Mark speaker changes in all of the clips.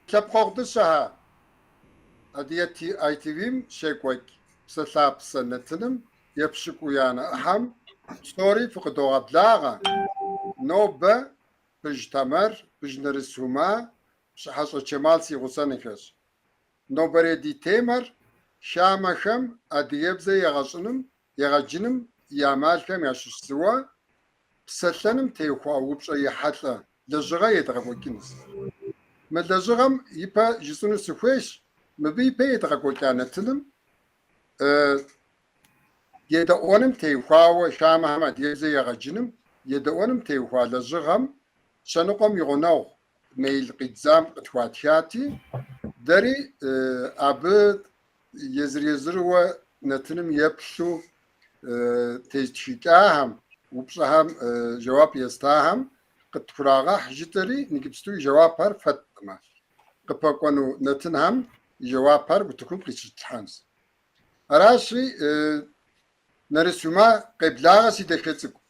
Speaker 1: Лъэпкъэгъу дыщэхэ, Адыгэ ITV-м щекӏуэкӏ Псэлъапсэ нэтыным епщыкӏуиянэ ӏыхьэм псори фыкъыдогъэблагъэ. Нобэ Быж Тамэр, Быж Нэрыс Хума, Пщыхьэщӏэ Чэмал си гъусэнухэщ. Нобэрей ди темэр хамэхэм адыгэбзэ егъэщӏыным, егъэджыным и ӏэмалхэм ящыщ зыуэ псэлъэным теухуа упщӏэ ехьэлӏэ лэжьыгъэ едгъэкӏуэкӏынущ. Мы лэжьыгъэм ипэ жысӏэну сыхуейщ, мыбы ипэ едгъэкӏуэкӏа нэтыным едэӏуэным теухуауэ хамэхэм адыгэбзэ егъэджыным едэӏуэным теухуа лэжьыгъэм щэныкъуэм и гъунэгъу мейл къидзам къытхуатхати, дэри абы езыр-езыруэ нэтыным еплъу тезытхыкӏахэм, упщӏэхэм жэуап естахэм къытхурагъэхь жытӏэри иджыпсту и жэуапхэр фэттмэ, къыпэкӏуэну нэтынхэм и жэуапхэр утыкум къищытлъхьэнщ. Аращи, Нэрыс Хума, къеблагъэ си дахэ цӏыкӏу.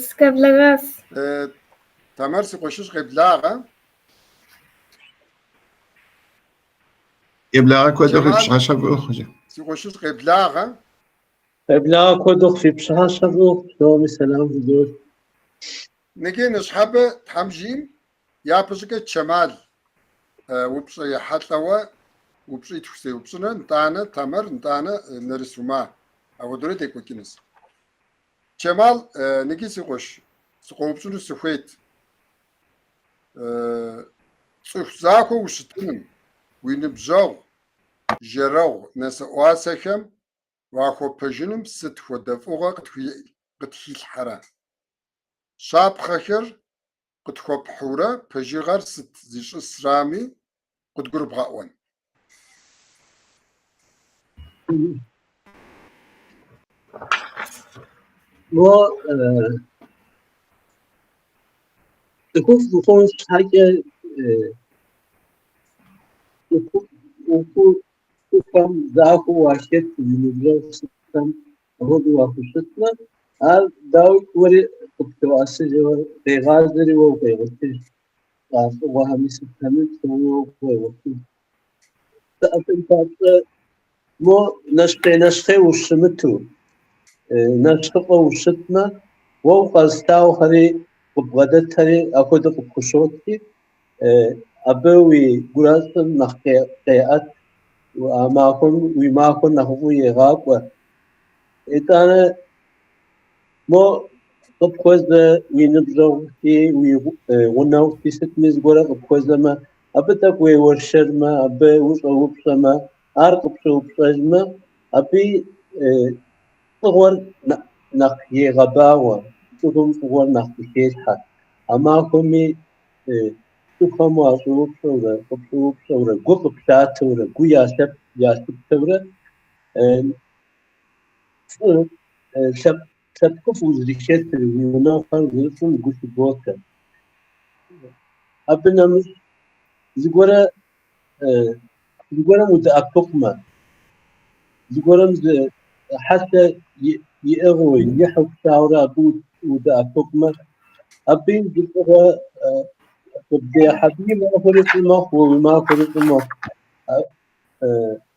Speaker 2: Сыкъеблэгъащ.
Speaker 1: Тамэр, си къуэшыжь, къеблагъэ.
Speaker 3: Еблагъэ куэду
Speaker 1: Чэмал,
Speaker 3: фи пщыхьэщхьэ фӏы ухъу.
Speaker 1: си къуэшыжь, къеблагъэ.
Speaker 4: Къеблагъэ куэду фи пщыхьэщхьэ фӏы ухъу, псоми сэлам фызох.
Speaker 1: Ныджы ныщхьэбэ Тхьэм жиӏэм япэщӏыкӏэ Чэмал упщӏэ ехьэлӏэуэ упщӏитху сеупщӏынэ, нтӏанэ Тамэр, нтӏанэ Нэрыс Хума. Апхуэдэурэ декӏуэкӏынущ. Чэмал, ныджы си къуэш, сыкъоупщӏыну сыхуейт. Цӏыху захуэу ущытыным, уи ныбжьэгъу, жэрэгъу нэсэӏуасэхэм уахуэпэжыным сыт хуэдэ фӏыгъуэ къытхилъхьэрэ? Щапхъэхэр къытхуэпхьурэ пэжыгъэр сыт зищӏысрами къыдгурыбгъэӏуэн.
Speaker 4: Мо цӏыхуфӏ ухъун щхьэкӏэ цӏыхуфӏ ухъуу цӏыхухэм захуэу уахэту, уи ныбжьэгъу сытхэм апхуэдэу уахущытмэ, ар дауикӏ уэри къыплъоӏэсыж, къегъазэри уэ укъегъуэтыж. А фӏыгъуэхэми сытхэми псоми уэ укъегъуэтыж. Псалъэм папщӏэ, мо нэщхъей-нэщхъей ущымыту, нэщхъыфӏэу ущытмэ, уэ укъэзылъагъухэри къыбгъэдэтхэри апхуэдэу къыпхущотри, абы уи гуращӏэр нэхъ къеӏэт, а махуэм уи махуэр нэхъыфӏу егъакӏуэ. Итӏанэ мо къыпхуэзэ уи ныбжьэгъути, уи гъунэгъути, сытми зыгуэрэ къыпхуэзэмэ, абы тӏэкӏу уеуэршэрмэ, абы ущӏэупщӏэмэ, ар къыпщӏэупщӏэжмэ, абы фӏыгъуэр нэхъ егъэбагъуэ, цӏыхум фӏыгъуэр нэхъ къыхелъхьэ. А махуэми цӏыхухэм уащӏэупщӏэурэ, къыпщӏэупщӏэурэ, гу къыплъатэурэ, гу ялъыптэурэ фӏы лъэпкъыфӏ узэрыхэтыр, уи гъунэгъухэр зэрыфӏым гу лъыботэ. Абы нэмыщӏ зыгуэрэм удэӏэпыкъумэ, зыгуэрэм зы хьэлъэ иӏыгъыу, ихьу плъагъурэ абы удэӏэпыкъумэ, абы зы фӏыгъуэ къыбдехь. Абы и махуэри фӏы мэхъу, уэ уи махуэри фӏы мэхъу.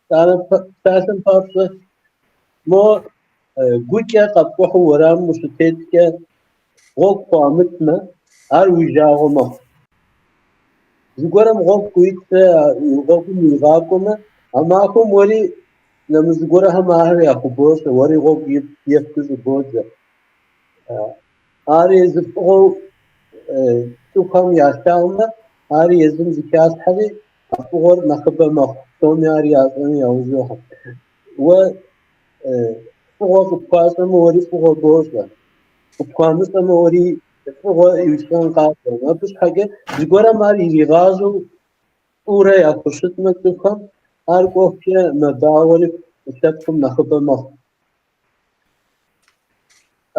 Speaker 4: Итӏанэ псалъэм папщӏэ, мо гукӏэ къэпкӏухьу уэрамым ущытеткӏэ гъуэгу къуамытмэ, ар уи жагъуэ мэхъу. Зыгуэрым гъуэгу къуитрэ гъуэгум уигъакӏуэмэ, а махуэм уэри нэмыщӏ зыгуэрхэм ахэр яхубощӏэ, уэри гъуэгу епту щӏыбодзэ. Ари зы фӏыгъуэу цӏыхухэм ялъагъумэ, ари езым зыхалъхьэри, а фӏыгъуэр нэхъыбэ мэхъу. Псоми ар ящӏэну яужь йохьэ. Уэ фӏыгъуэ къыпхуащӏэмэ, уэри фӏыгъуэ бощӏэ. Къыпхуамыщӏэмэ, уэри фӏыгъуэ ищӏэн къащӏэркъым. Абы щхьэкӏэ зыгуэрым ар иригъажьэу фӏыурэ яхущытмэ цӏыхухэм, ар кӏуэхукӏэ мэбагъуэри лъэпкъым нэхъыбэ мэхъу.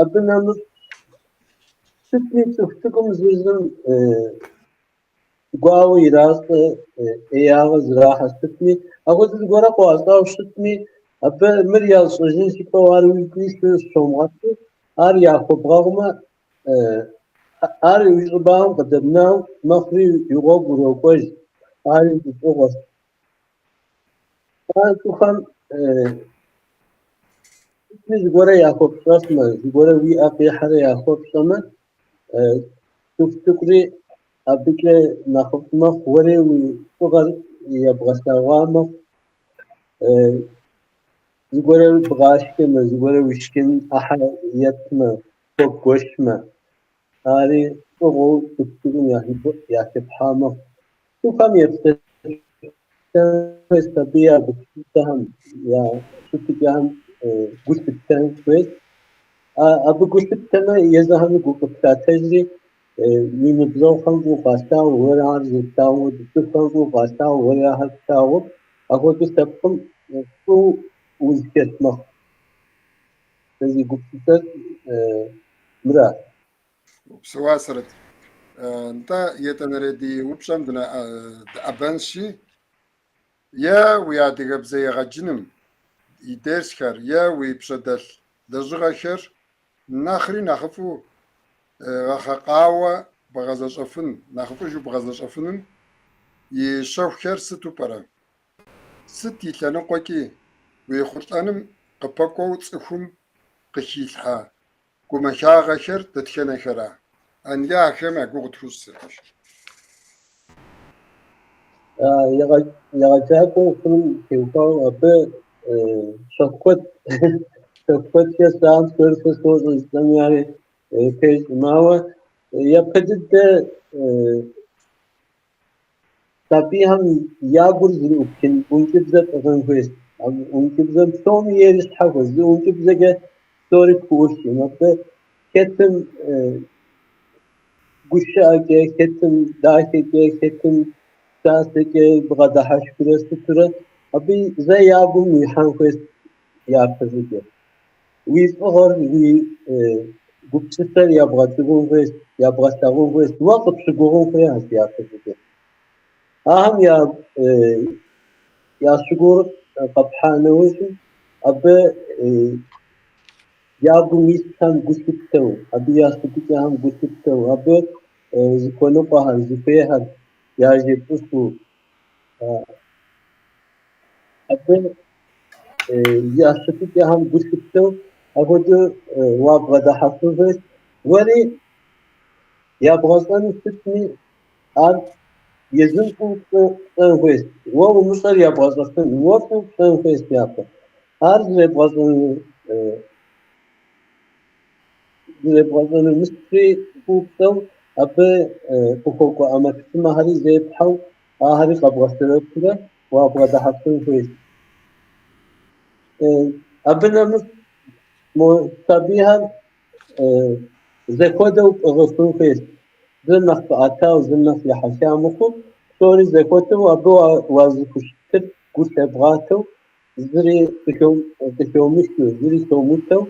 Speaker 4: Абы нэмыщӏ сытми цӏыху цӏыкӏум зыр зым гуауэ иращӏэ, ӏеягъэ зрахьэ сытми, апхуэдэ зыгуэрэ къуащӏауэ щытми, Абы мыр ящӏыжын жыпӏэу ар уигу илъу щомыгъэту, ар яхуэбгъэгъумэ, ар уи щӏыбагъым къыдэбнау мэхъури и гъуэгу урокӏуэж, ари зы фӏыгъуэщ. Ар цӏыхухэм сытми зыгуэрэ яхуэпщӏэфмэ, зыгуэрэ уи ӏэ къихьэрэ яхуэпщӏэмэ, цӏыху цӏыкӏури абыкӏэ нэхъыфӏ мэхъу, уэри уи фӏыгъэр ебгъэлъэгъуа мэхъу. Зыгуэрэ бгъашхэмэ, зыгуэрэ уи шхын ӏыхьэ ептмэ, хуэбгуэшмэ, ари фӏыгъуэу цӏыху цӏыкӏум яхэпхьа мэхъу. Цӏыхухэм епсэлъэн хуейщ, абы я гупсысэхэм, я щытыкӏэхэм гу лъыптэн хуейщ. Абы гу лъыптэмэ, езыхэми гу къыплъатэжри, уи ныбжьэгъухэм фӏыуэ къалъагъу, уэри ахэр зэрыплъагъум хуэдэу, цӏыхухэм фӏыуэ къалъагъу, уэри ахэр плъагъуу, апхуэдэу лъэпкъым фӏыуэ узыхэт мэхъу. Сэ си гупсысэр мыращ.
Speaker 1: Упсэуащэрэт. Нтӏэ, етӏанэрей ди упщӏэм дыӏэбэнщи, е уи адыгэбзэ егъэджыным и дерсхэр, е уи пщэдэлъ лэжьыгъэхэр нэхъри нэхъыфӏу гъэхъэкъауэ бгъэзэщӏэфын, нэхъыфӏыжу бгъэзэщӏэфыным и щэхухэр сыту пӏэрэ? Сыт и лъэныкъуэкӏи уехъулӏэным къыпэкӏуэу цӏыхум къыхилъхьэ гумахагъэхэр дэтхэнэхэра? Ангэ ахэм я гугъу тхущӏ, Серхьэш.
Speaker 4: Егъэджакӏуэ ухъуным теухуауэ абы щэху куэд щэху куэд хэлъ, ауэ псори сэ сощӏэ жысӏэми ари пэжкъым. Ауэ япэ дыдэ сабийхэм я гур зэрыӏупхын ӏункӏыбзэ пӏыгъын хуейщ. ӏункӏыбзэм псоми ейри щхьэхуэщ, зы ӏункӏыбзэкӏэ псори пхуӏухкъым. Абы хэтым гушыӏэкӏэ, хэтым дахэкӏэ, хэтым псалъэкӏэ бгъэдыхьэшхурэ сытурэ, абы зэ я гум уихьэн хуейщ япэ щӏыкӏэ. Уи фӏыгъэр, уи гупсысэр ябгъэцӏыкӏун хуейщ, ябгъэлъагъун хуейщ, уэ къыпщыгугъын хуейщ япэ щӏыкӏэ. Ахэм я щыгугъыр къэпхьа нэужьым, абы я гум илъхэм гу лъыптэу, абы я щытыкӏэхэм гу лъыптэу, абы зыхуэныкъуэхэр, зыхуейхэр яжепӏыфу, абы я щытыкӏэхэм гу лъыптэу, апхуэдэу уабгъэдыхьэфын хуейщ. Уэри ябгъэщӏэну щытми, ар езым фӏыуэ пщӏэн хуейщ. Уэ умыщӏэр ябгъэщӏэфын, уэ фӏыуэ пщӏэн хуейщ япэ. Ар зэребгъэщӏэну мысри фӏыуэ пщӏэу, абы къыхуэкӏуэ ӏэмэпсымэхэри зепхьэу, ахэри къэбгъэсэбэпурэ уабгъэдыхьэфын хуейщ. Абы нэмыщӏ мо сабийхэр зэхуэдэу пӏыгъыфын хуейщ. Зыр нэхъ къэӏэтауэ, зыр нэхъ ехьэха мыхъуу, псори зэхуэдэу абы уазэрыхущытыр гу лъебгъатэу, зыри къыхомыхыу, зыри хомыутэу,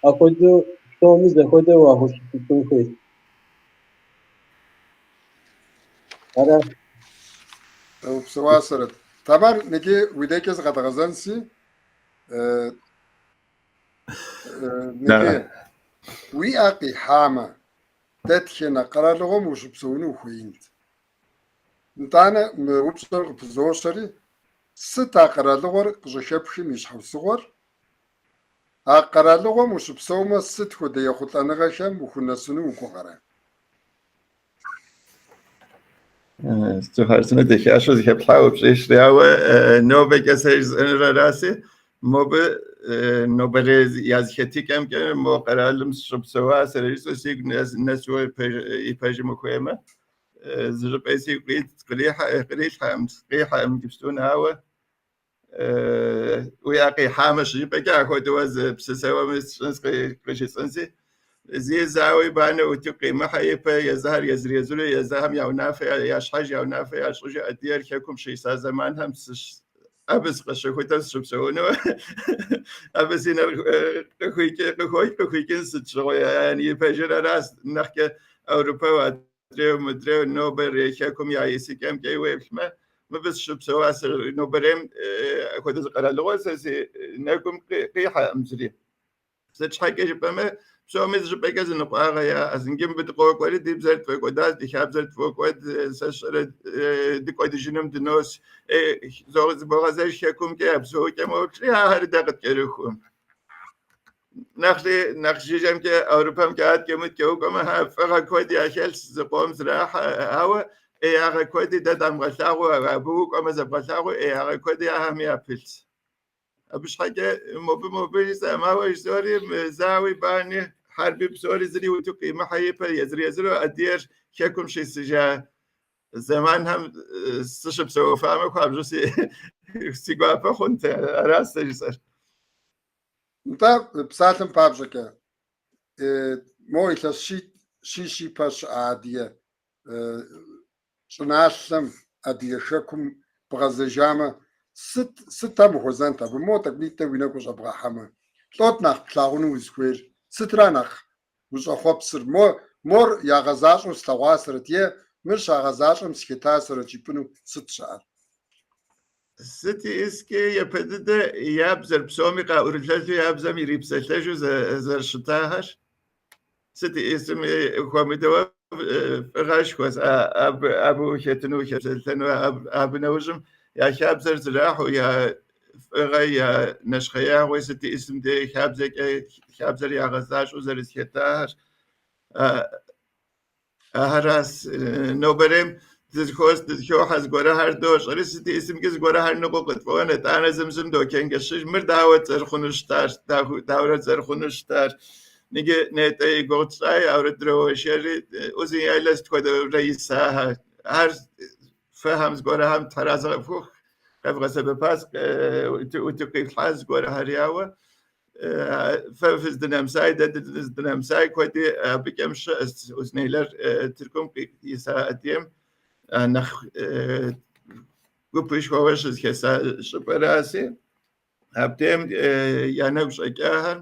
Speaker 4: апхуэдэу псоми зэхуэдэу уахущытыфын хуейщ. Аращ.
Speaker 1: Упсэуащэрэт. Тамар, ныджы уи декӏэ зыкъэдгъэзэнси, ныджы уи ӏэ къихьамэ, дэтхэнэ къэралыгъуэм ущыпсэуну ухуеинт? Нтӏанэ мы упщӏэр къыпызощэри, сыт а къэралыгъуэр къыщӏыхэпхым и щхьэусыгъуэр? А къэралыгъуэм ущыпсэумэ, сыт хуэдэ ехъулӏэныгъэхэм ухунэсыну угугъэрэ?
Speaker 3: Сыту хъарзынэу дахащэу зэхэплъхьа упщӏищри, ауэ нобэкӏэ сэ жысӏэнур араси, мобы нобэрей я зэхэтыкӏэмкӏэ мо къэралым сыщыпсэуа зэрыжысӏэу сигу нэсу и пэжым ухуеймэ, зы щӏыпӏи сигу кърилъхьэкъым, къихьэкъым иджыпсту, ауэ уи ӏэ къихьамэ щыжыпӏэкӏэ апхуэдэуэ зы псысэуэми сщӏынс къыжысӏэнси, зи зауи банэ утыку къимыхьэ ипэ езыхэр езыр-езыру езыхэм я унафэ, я щхьэж я унафэ ящӏыжу адыгэр хэкум щиса зэманхэм абы сыкъыщыхутэу сыщыпсэуну, абы си нэр къыхуикӏын сыт щыгъуи, и пэжыр аращ, нэхъкӏэ Европэу адрейуэ мыдрейуэ нобэрей хэкум я исыкӏэмкӏэ уеплъмэ, Мыбы сыщыпсэуа сэ нобэрейм апхуэдэ зы къэралыгъуэ сэ си нэгум къихьэкъым зыри. Сыт щхьэкӏэ жыпӏэмэ, псоми зы щӏыпӏэкӏэ зы ныкъуагъэ яӏэщ. Иджы мыбы дыкъокӏуэри, ди бзэр тфӏэкӏуэдащ, ди хабзэр тфӏокӏуэд, сэ сщӏэрэ дыкӏуэдыжыным дынос. Зыбогъэзэж хэкумкӏэ я псэукӏэм уоплъри, ахэри дэ къыткӏэрыху. Нэхъри нэхъ жыжьэмкӏэ, Европэмкӏэ адэкӏэ мыдэкӏэ укӏуэмэ, фӏыгъэ куэд яхэлъщ, зыкъом зрахьэ, ауэ ӏеягъэ куэди дэ дамыгъэлъагъуу, абы укӏуэмэ зэбгъэлъагъуу ӏеягъэ куэди ахэми япылъщ. Абы щхьэкӏэ мобы мобы жысӏэм, ауэ жысӏэри зауи бани, хьэрби псори зыри утыку къимыхьэ ипэ езыр-езыру адыгэр хэкум щисыжа зэманхэм сыщыпсэуфамэ хуабжьу си гуапэ хъунт, аращ сэ жысӏэр.
Speaker 1: Нтӏэ, псалъэм папщӏэкӏэ, мо илъэс щищ ипэ щыӏа адыгэ щӏыналъэм, адыгэ хэкум бгъэзэжамэ, сыт, сытхэм ухуэзэнт абы, мо тӏэкӏунитӏэ уи нэгу къыщӏэбгъэхьэмэ? Лӏот нэхъ плъагъуну узыхуейр? Сытра нэхъ ущӏэхъуэпсыр? Мо, мор ягъэзащӏэу слъэгъуасэрэт е мыр щагъэзащӏэм сыхэтасэрэт жыпӏэну сыт щыӏэр?
Speaker 3: Сыт иӏыскӏи япэ дыдэ я бзэр псоми къаӏурылъэлъу я бзэм ирипсэлъэжу зэрыщытахэр. Сыт иӏысми хуэмыдэуэ фӏыгъэшхуэщ абы ухэтыну, ухепсэлъэну, абы нэужьым я хабзэр зэрахьэу, я фӏыгъэ, я нэщхъеягъуи сыт иӏысым дей хабзэкӏэ хабзэр ягъэзащӏэу зэрызэхэтахэр. Ахэращ нобэрейм дызыхуос, дызыхохьэ, зыгуэрхэр дощӏэри, сыт иӏысымкӏи зыгуэрхэр ныкъуэу къытфӏонэ, итӏанэ зым зым дочэнджэщыж, мыр дауэ зэрыхъуну щытар, дауэрэ зэрыхъуну щытар. Иджы нетӏэ и гугъу тщӏаи, ауэрэ дроуэршэри, Узун-Яйлэ сыт хуэдэурэ исахэр. Ар фэхэм зыгуэрхэм тхьэразэ къыфхухъу, къэвгъэсэбэпащ, утыку къифлъхьащ зыгуэрхэри, ауэ Фэ фыздынэмысаи, дэ дыздынэмысаи куэди абыкӏэм щыӏэщ. Узун-Яйлэр Тыркум иса адыгэм нэхъ гупышхуэуэ щызэхэса щӏыпӏэраси, абдейм я нэгу щӏэкӏахэр,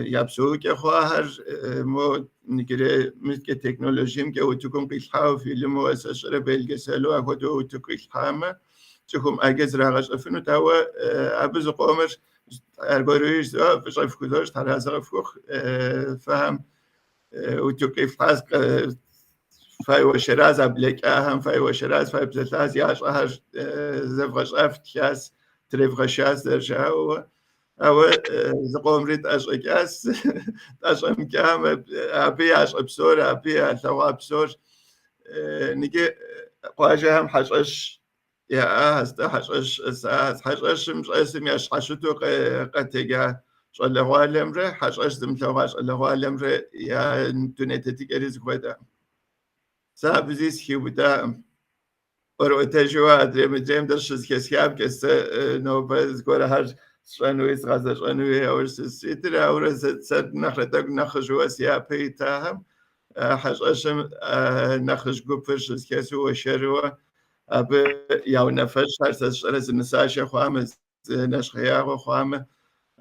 Speaker 3: я псэукӏэ хъуахэр мо иджырей мыдкӏэ технологиемкӏэ утыкум къилъхьауэ фильмуэ, сэ сщӏэрэ белгеселу апхуэдэу утыку къилъхьамэ, цӏыхум ӏэджэ зрагъэщӏэфынут, ауэ абы зыкъомыр Аргуэруи жызоӏэ, фӏыщӏэ фхузощӏ, тхьэразэ къыфхухъу, фэхэм утыку къифлъхьащ, файуэршэращ а блэкӏахэм, файуэршэращ, файпсэлъащ, ящӏэхэр зэвгъэщӏа фтхащ, тревгъэшащ зэрыжаӏэуэ. Ауэ зыкъомри тӏэщӏэкӏащ, тӏэщӏэмыкӏамэ, абы ящӏэ псор, абы ялъэгъуа псор. Иджы къуажэхэм хьэщӏэщ Яӏащ, хьэщӏэщ щӏэсащ. Хьэщӏэщым щӏэсым ящхьэщыту къэтэджа щӏалэгъуалэмрэ хьэщӏэщ зымылъэгъуа щӏалэгъуалэмрэ я дуней тетыкӏэри зыхуэдэкъым. Сэ абы зи сыхиубыдакъым. ӏуэрыӏуэтэжу адрей мыдрейм дэ щызэхэсхамкӏэ сэ нобэ зыгуэрхэр сщӏэнуи згъэзэщӏэнуи яужь ситыр, ауэрэ сэ нэхърэ тӏэкӏу нэхъыжьуэ си япэ итахэм хьэщӏэщым нэхъыжь гупыр щызэхэсу уэршэрууэ Абы я унафэщӏхэр сэ сщӏэрэ зы нысашэ хъуамэ, зы нэщхъеягъуэ хъуамэ,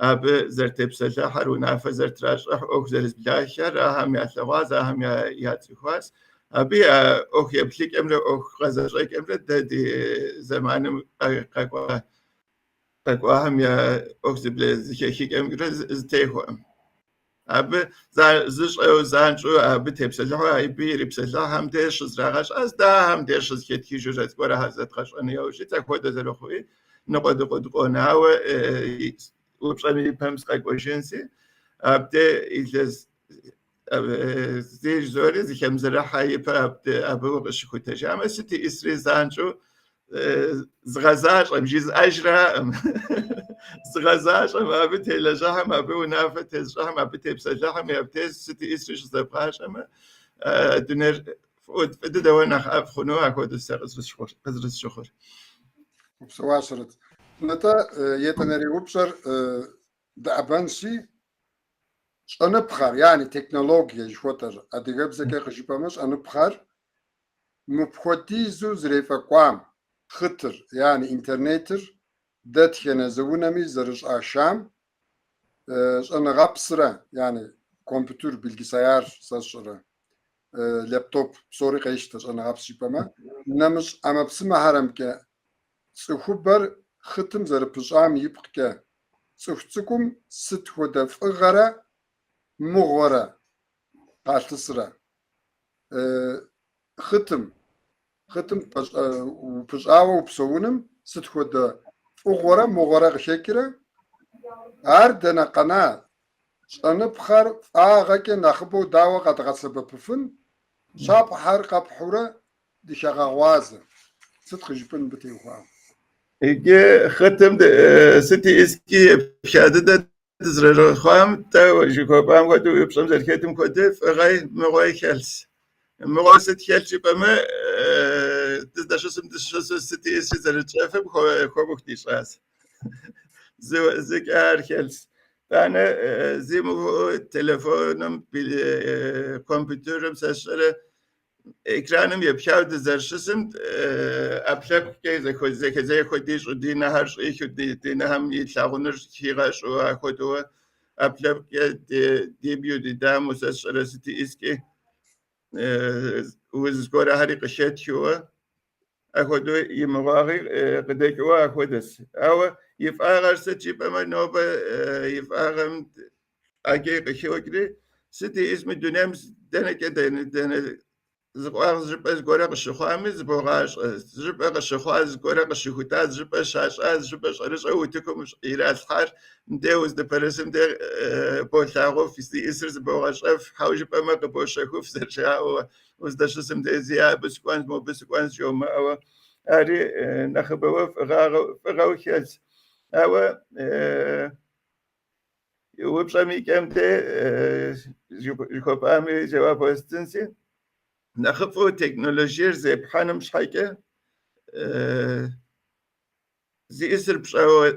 Speaker 3: абы зэрытепсэлъыхьэр, унафэ зэрытращӏыхь, ӏуэху зэрызблахэр ахэм ялъэгъуащ, ахэм яцӏыхуащ. Абы я ӏуэху еплъыкӏэмрэ ӏуэху гъэзэщӏэкӏэмрэ дэ ди зэманым къэкӏуа къэкӏуахэм я ӏуэху зэхэхыкӏэмрэ зытехуэкъым. Абы зыщӏэу занщӏэу абы тепсэлъыхьу абы ирипсэлъыхьхэм деж щызрагъэщӏащ, дэ ахэм деж щызэхэтхыжурэ зыгуэрхэр зэдгъэщӏэну яужь итщ, апхуэдэ зэрыхъуи ныкъуэдыкъуэу дыкъонэ. Ауэ упщӏэм и пэм сыкъэкӏуэжынси, абдей илъэс зи жызори зыхэмызэрыхьэ ипэ абы укъыщыхутэжамэ, сыт иӏысри занщӏэу зыгъэзащӏэм, жызыӏэжраӏым. Зыгъэзащӏэм, абы телэжьыхьым, абы унафэ тезыщӏыхьым, абы тепсэлъыхьым абдеж сыт иӏысри щызэбгъащӏэмэ, дунейр фӏы дыдэуэ нэхъ ӏэфӏ хъуну апхуэдэу сэ къызэрысщыхъур.
Speaker 1: Упсэуащэрэт. Нтӏэ, етӏанэрей упщӏэр дыӏэбэнщи, щӏэныпхъэр, яни технологие жыхуэтӏэр, адыгэбзэкӏэ къыжыпӏэмэ, щӏэныпхъэр мыпхуэдизу зэрефӏэкӏуам, хъытыр, яни интернетыр дэтхэнэ зы унэми зэрыщӏашам, щӏэныгъэпсрэ, яни компьютер, bilgisayar сэ сщӏэрэ, лэптоп псори къещтэ щӏэныгъэпс жыпӏэмэ, нэмыщӏ ӏэмэпсымэхэрэмкӏэ цӏыхубэр хъытым зэрыпыщӏам ипкъкӏэ, цӏыху цӏыкӏум сыт хуэдэ фӏыгъэрэ мыгъуэрэ къалъысрэ? Хъытым, хъытым упыщӏауэ упсэуным сыт хуэдэ фӏыгъуэрэ мыгъуэрэ къыхэкӏрэ? Ар дэнэ къэна? Щӏэныпхъэр фӏагъэкӏэ нэхъыбэу дауэ къэдгъэсэбэпыфын? Щапхъэхэр къэпхьурэ дыхэгъэгъуазэ. Сыт къыжыпӏэн мыбы теухуауэ?
Speaker 3: Иджы хъытым сыт иӏыскӏи епха дыдэ дызэрыхъуам, тӏэ жыхуэпӏам хуэдэу уи упщӏэм зэрыхэтым хуэдэу фӏыгъэи мыгъуэи хэлъщ. Мыгъуэ сыт хэлъ жыпӏэмэ, дыздэщысым дыщысу сыт иӏысри зэрытщӏэфым хуэмыху дищӏащ. Зыкӏэ ар хэлъщ. Тӏанэ зи мыгъуэу телефоным, компьютерым сэ сщӏэрэ экраным епхауэ дызэрыщысым ӏэпкълъэпкъкӏэ зэхэзехуэ дищӏу, ди нэхэр щӏихыу, ди нэхэм и лъагъуныр хигъэщӏу ахуэдэуэ ӏэпкълъэпкъкӏэ дибью, ди дамэу сэ сщӏэрэ сыт иӏыскӏи уз гуэрэхэри къыхэтхыуэ Ахуэдэу и мыгъуагъи къыдэкӏыуэ ахуэдэщ. Ауэ и фӏагъэр сыт жыпӏэмэ, нобэ и фӏагъэм ӏэджэ къыхокӏри, сыт иӏысми дунейм дэнэкӏэ дэнэ зы къуагъ зы щӏыпӏэ зыгуэрэ къыщыхъуами зыбогъащӏэ. Зы щӏыпӏэ къыщыхъуа, зыгуэрэ къыщыхута, зы щӏыпӏэ щащӏа, зы щӏыпӏэ щӏэрыщӏэу утыкум иралъхьар мыдей уздыпэрысым де болъагъуф, зиӏысыр зыбогъэщӏэф, хьэуэ жыпӏэмэ къыбощэхуф зэрыжаӏэуэ. Уздэщысым де зи абы сыкӏуэнщ, мобы сыкӏуэнщ жомыӏэуэ, ари нэхъыбэуэ фӏыгъэу хэлъщ. Ауэ упщӏэм и кӏэм де жыхуэпӏами жэуап уэстынси, нэхъыфӏу технологиер зепхьэным щхьэкӏэ зиӏысыр пщӏэуэ,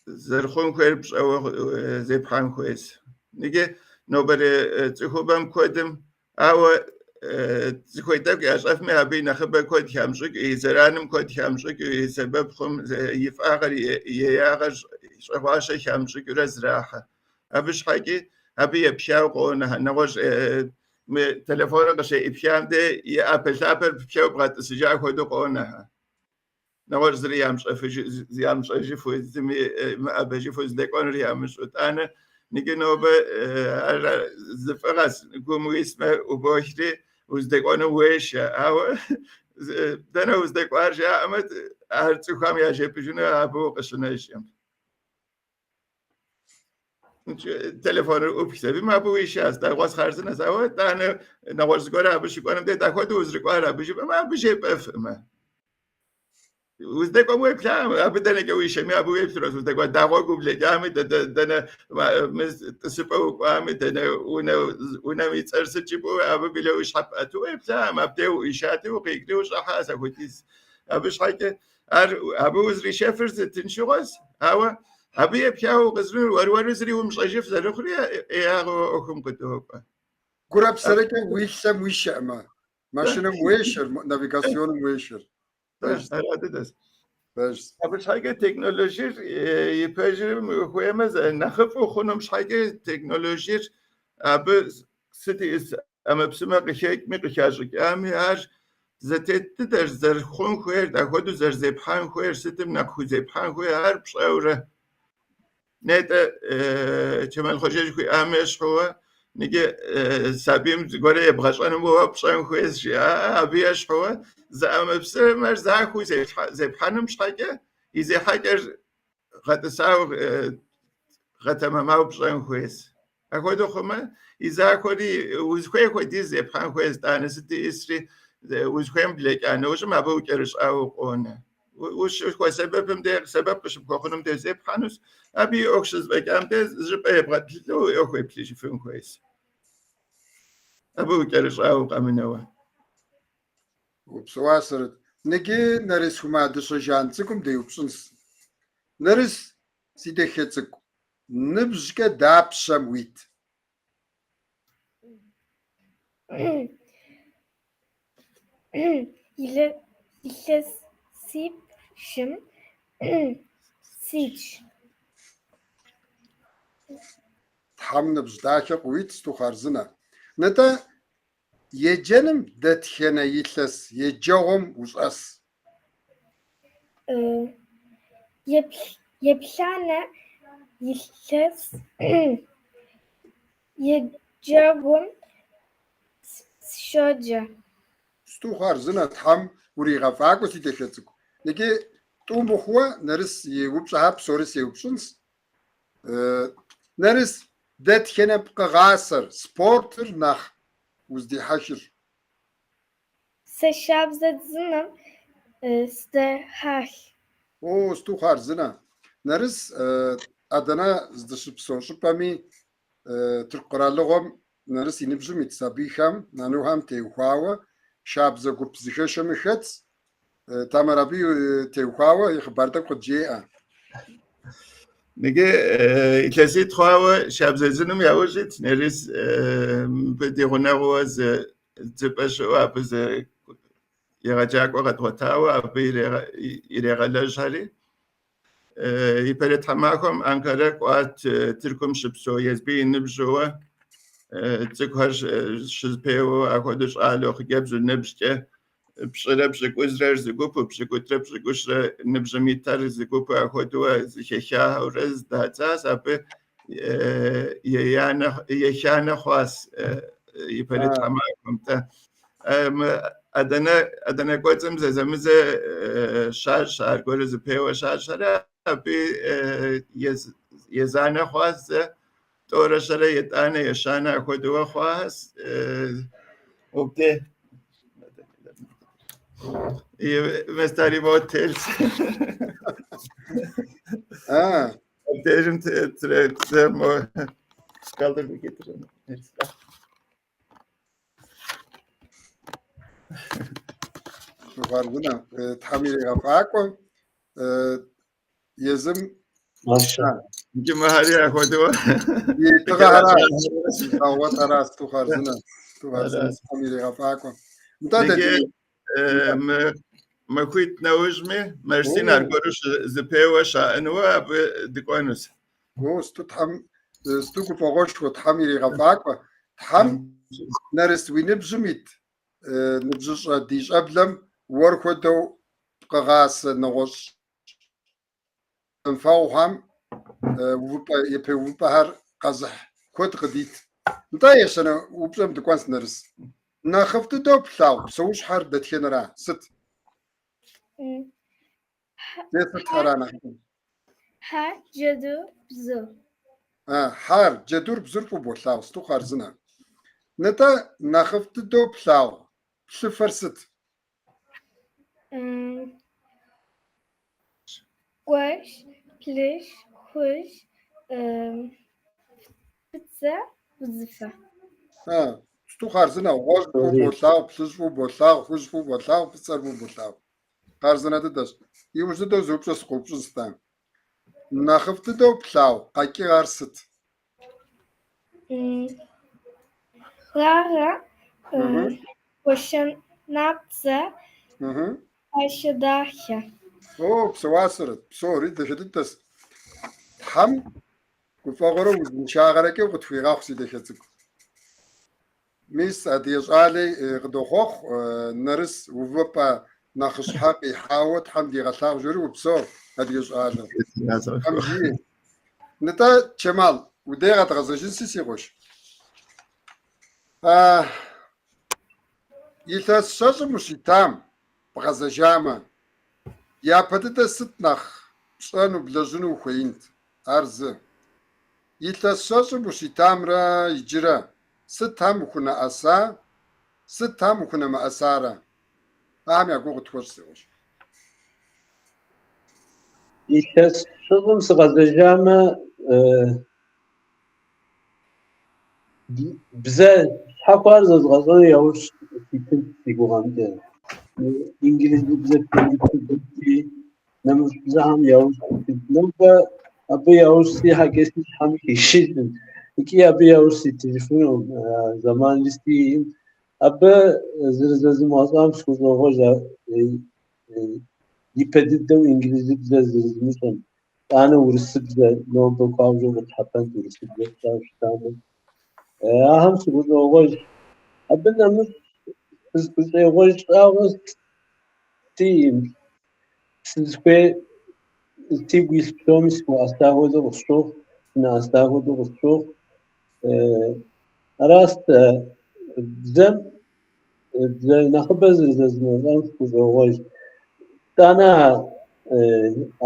Speaker 3: зэрыхъун хуейр пщӏэуэ зепхьэн хуейщ. Иджы нобэрей цӏыхубэм куэдым ауэ зыхуей тӏэкӏу ящӏэфми, абы и нэхъыбэ куэд хамыщӏыкӏ, и зэраным куэд хамыщӏыкӏ, и сэбэп хъум, и фӏагъэр, и еягъэр щӏэгъуащэ хамыщӏыкӏыурэ зрахьэ. Абы щхьэкӏи абы епхауэ къонэ. Нэгъуэщӏ мы телефоныр къыщеӏыпхам де и ӏэпэ-лъапэр ппхыу бгъэтӏысыжа хуэдэу къонэхэ. Нэгъуэщӏ зыри ямыщӏэжыфу, зыми мыӏэбэжыфу, здэкӏуэнур ямыщӏэу. Тӏанэ, иджы нобэ ар зы фӏыгъэщ, гум уисмэ, ӏубохри, уздэкӏуэнум уешэ. Ауэ дэнэ уздэкӏуар жаӏэмэ, ар цӏыхухэм яжепӏэжыну абы укъыщынэжкъым. Телефоныр ӏупхщ абим, абы уишащ, дэгъуэщ, хъарзынэщ. Ауэ тӏанэ нэгъуэщӏ зыгуэрэ абы щыкӏуэнум де дахуэдэу узэрыкӏуар абы жыпӏэмэ, абы жепӏэфӏымэ. Уздэкӏуэм уеплъакъым, абы дэнэкӏэ уишэми, абы уеплъырэщ уздэкӏуар. Дагъуэгу ублэкӏами, дэнэ тӏысыпӏэ укӏуами, дэнэ унэм и цӏэр сыт жыпӏэу, абы билэ уи щхьэ пӏэту уеплъакъым, абдей уӏуишати, укъикӏри ущӏыхьащ апхуэдиз. Абы щхьэкӏэ Ар абы узришэфыр зы тыншыгъуэщ, ауэ абы епхауэ укъызэрынэр уэр-уэру зыри умыщӏэжыф зэрыхъури ӏеягъэу ӏуэхум къыдокӏуэ.
Speaker 1: Гурэ псэрэкӏэ уи лъэм уишэӏымэ, машинэм уешэр, навигационым уешэр. Пэжщ.
Speaker 3: Ара дыдэщ.
Speaker 1: Пэжщ.
Speaker 3: Абы щхьэкӏэ технологиер и пэжыр хуеймэ, нэхъыфӏу хъунум щхьэкӏэ технологиер абы сыт иӏыс ӏэмэпсымэ къыхэкӏми, къыхащӏыкӏами, ар зэтет дыдэщ, зэрыхъун хуейр, дахуэдэу зэрызепхьэн хуейр, сытым нэхъ хузепхьэн хуейр, ар пщӏэурэ. Нетӏэ Чэмал Хъуэжэ жыхуиӏам ещхьууэ, иджы сабийм зыгуэрэ ебгъэщӏэнум уэ пщӏэн хуейщ, жиӏа, абы ещхьууэ зы ӏэмэпсымэр захуэу зепхьэным щхьэкӏэ и зехьэкӏэр гъэтӏысауэ, гъэтэмэмауэ пщӏэн хуейщ. Апхуэдэу хъумэ, и захуэри узыхуей хуэдиз зепхьэн хуейщ, тӏанэ сыт иӏысри узыхуейм блэкӏа нэужьым абы укӏэрыщӏауэ укъонэ. Ущыхуэсэбэпым де, сэбэп къыщыпхуэхъунум де зепхьэнущ, абы и ӏуэху щызэфӏэкӏам де зыщӏыпӏэ ебгъэтӏылъу уи ӏуэху уеплъыжыфын хуейщ. Абы укӏэрыщӏауэ укъэмынэуэ.
Speaker 1: Упсэуа Сэрыт. Ныджы Нэрыс Хума дыщэ жан цӏыкӏум деупщӏынс. Нэрыс, си дахэ цӏыкӏу, ныбжькӏэ дапщэм уит?
Speaker 2: Илъэсипщӏым ситщ.
Speaker 1: Тхьэм ныбжь дахэ къыуит, сыту хъарзынэ. Нтӏэ, еджэным дэтхэнэ илъэс еджэгъуэм ущӏэс?
Speaker 2: Еплӏанэ илъэс еджэгъуэм сыщоджэ.
Speaker 1: Сыту хъарзынэ, Тхьэм уригъэфӏакӏуэ, си дахэ цӏыкӏу. Иджы тӏу мыхъууэ Нэрыс и упщӏэхэр псори сеупщӏынщ. Нэрыс, дэтхэнэ пкъыгъасэр, спортыр нэхъ уздихьэхыр?
Speaker 2: Сэ шабзэ дзыным сыдехьэх.
Speaker 1: О, сыту хъарзынэ. Нэрыс, Адэнэ здыщыпсэу щӏыпӏэми, Тырку къэралыгъуэм Нэрыс и ныбжьым ит сабийхэм, нанухэм теухуауэ шабзэ гуп зыхэшэми хэтщ. Тамэр абы теухуауэ и хъыбар тӏэкӏу къыджеӏэ.
Speaker 3: Иджы илъэситӏ хъуауэ шабзэ дзыным яужь итщ Нэрыс, мыбы ди гъунэгъууэ зы дзыпӏэ щыӏэу абы зы егъэджакӏуэ къэдгъуэтауэ абы ирегъэлэжьхэри. Ипэрей тхьэмахуэм Анкарэ кӏуат Тыркум щыпсэу езби и ныбжьыуэ цӏыкӏухэр щызэпеуэу ахуэдэу щӏалэу хъыджэбзу ныбжькӏэ пщӏырэ пщӏыкӏузрэ зы гупу, пщӏыкӏутӏрэ пщӏыкӏущрэ ныбжьым итхэр зы гупу ахуэдэу зыхэхахэурэ зыдадзащ. Абы еханэ хъуащ ипэрей тхьэмахуэм-тӏэ. Адэнэ кӏуэцӏым зэзэмызэ щащӏ, аргуэру зэпеуэ щащӏхэри, абы езанэ хъуащ зэ, тӏорэ щэрэ етӏанэ, ещанэ ахуэдэуэ хъуащ. Мобде Местари мод телъщ. Абдежым мо скалдыр
Speaker 1: Хъарзынэ, Тхьэм иригъэфӏакӏуэ. Езым
Speaker 3: Иджы мыхэри ахуэдэу
Speaker 1: и тыгъэхэращ, и саугъэтхэращ, сыту хъарзынэ, сыту хъарзынэ, Тхьэм иригъэфӏакӏуэ. Нтӏэ, дэ
Speaker 3: Иджы мы махуитӏ нэужьми Мерсин аргуэру зэпеуэ щаӏэнуэ абы дыкӏуэнущ.
Speaker 1: О, сыту Тхьэм, сыту гуфӏэгъуэшхуэ, Тхьэм иригъэфӏакӏуэ. Тхьэм Нэрыс уи ныбжьым ит ныбжьыщӏэ ди щӏэблэм уэр хуэдэу пкъыгъасэ нэгъуэщӏ зэмыфэгъухэм увыпӏэ, япэ увыпӏэхэр къэзыхь куэд къыдит. Нтӏэ, ещанэ упщӏэм дыкӏуэнщ, Нэрыс. Нэхъыфӏ дыдэу плъагъу псэущхьэр дэтхэнэра? Сыт? Е сытхэра нэхъыфӏыр?
Speaker 2: Хьэ, джэду, бзу.
Speaker 1: Хьэр, джэдур, бзур фӏыуэ болъагъу, сыту хъарзынэ. Нтӏэ, нэхъыфӏ дыдэу плъагъу плъыфэр сыт?
Speaker 2: Гъуэжь, плъыжь, хужь, фӏыцӏэ, удзыфэ.
Speaker 1: Сыту хъарзынэ, гъуэжь фӏыуэ болъагъу, плъыжь фӏыуэ болъагъу, хужь фӏыуэ болъагъу, фӏыцӏэр фӏыуэ болъагъу. Хъарзынэ дыдэщ. Иужь дыдэу зы упщӏэ сыкъоупщӏынщ-тӏэ. Нэхъыфӏ дыдэу плъагъу къэкӏыгъэр сыт?
Speaker 2: Гъагъэ, гуащэнабдзэ, пхъашэ дахэ.
Speaker 1: О, псэуасэрэт, псори дахэ дыдэщ. Тхьэм гуфӏэгъуэрэ узыншагъэрэкӏэ укъытхуигъэхъу, си дахэ цӏыкӏу. Мис адыгэ щӏалэ къыдохъуэхъу, Нэрыс увыпӏэ нэхъыщхьэ къихьауэ Тхьэм дигъэлъагъу жери упсэу, адыгэ щӏалэ. Тхьэм жиӏэ. Нтӏэ, Чэмал, удей къэдгъэзэжынси, си къуэш. Илъэс щэщӏым ущитам, бгъэзэжамэ, япэ дыдэ сыт нэхъ пщӏэну, блэжьыну ухуеинт? Ар зы. Илъэс щэщӏым ущитамрэ иджырэ сытхэм ухунэӏэса, сытхэм ухунэмыӏэсарэ? Ахэм я гугъу къытхуэщӏ, си къуэш.
Speaker 4: Илъэс щэщӏым сыкъэзэжамэ, бзэ щхьэхуэр зэзгъэщӏэну яужь ситынт си гугъэмкӏэ. Инглызыбзэ, франджыбзэ, нэмыщӏ бзэхэм яужь ситынт. Нобэ абы яужь сихьэкӏэ си щхьэм хишыжым, икӏи абы яужь ситыжыфынукъым, зэманри сиӏэкъым. Абы зэрызэзмыгъэщӏам сыхущӏогъуэж, ипэ дыдэу инглызыбзэ зэрызмыщӏэм. Итӏанэ урысыбзэ нобэ хуабжьу къытщхьэпэнт урысыбзэ сщӏауэ щытамэ. Ахэм сыхущӏогъуэж. Абы нэмыщӏ сызыхущӏегъуэж щӏагъуэ сиӏэкъым. Сызыхуей Сигу илъ псоми сыхуэӏэса хуэдэу къысщохъу, сынэӏэса хуэдэу къысщохъу. Аращ бзэм бзэ нэхъыбэ зэрызэзмыгъэщӏам сыхущӏогъуэж. Итӏанэ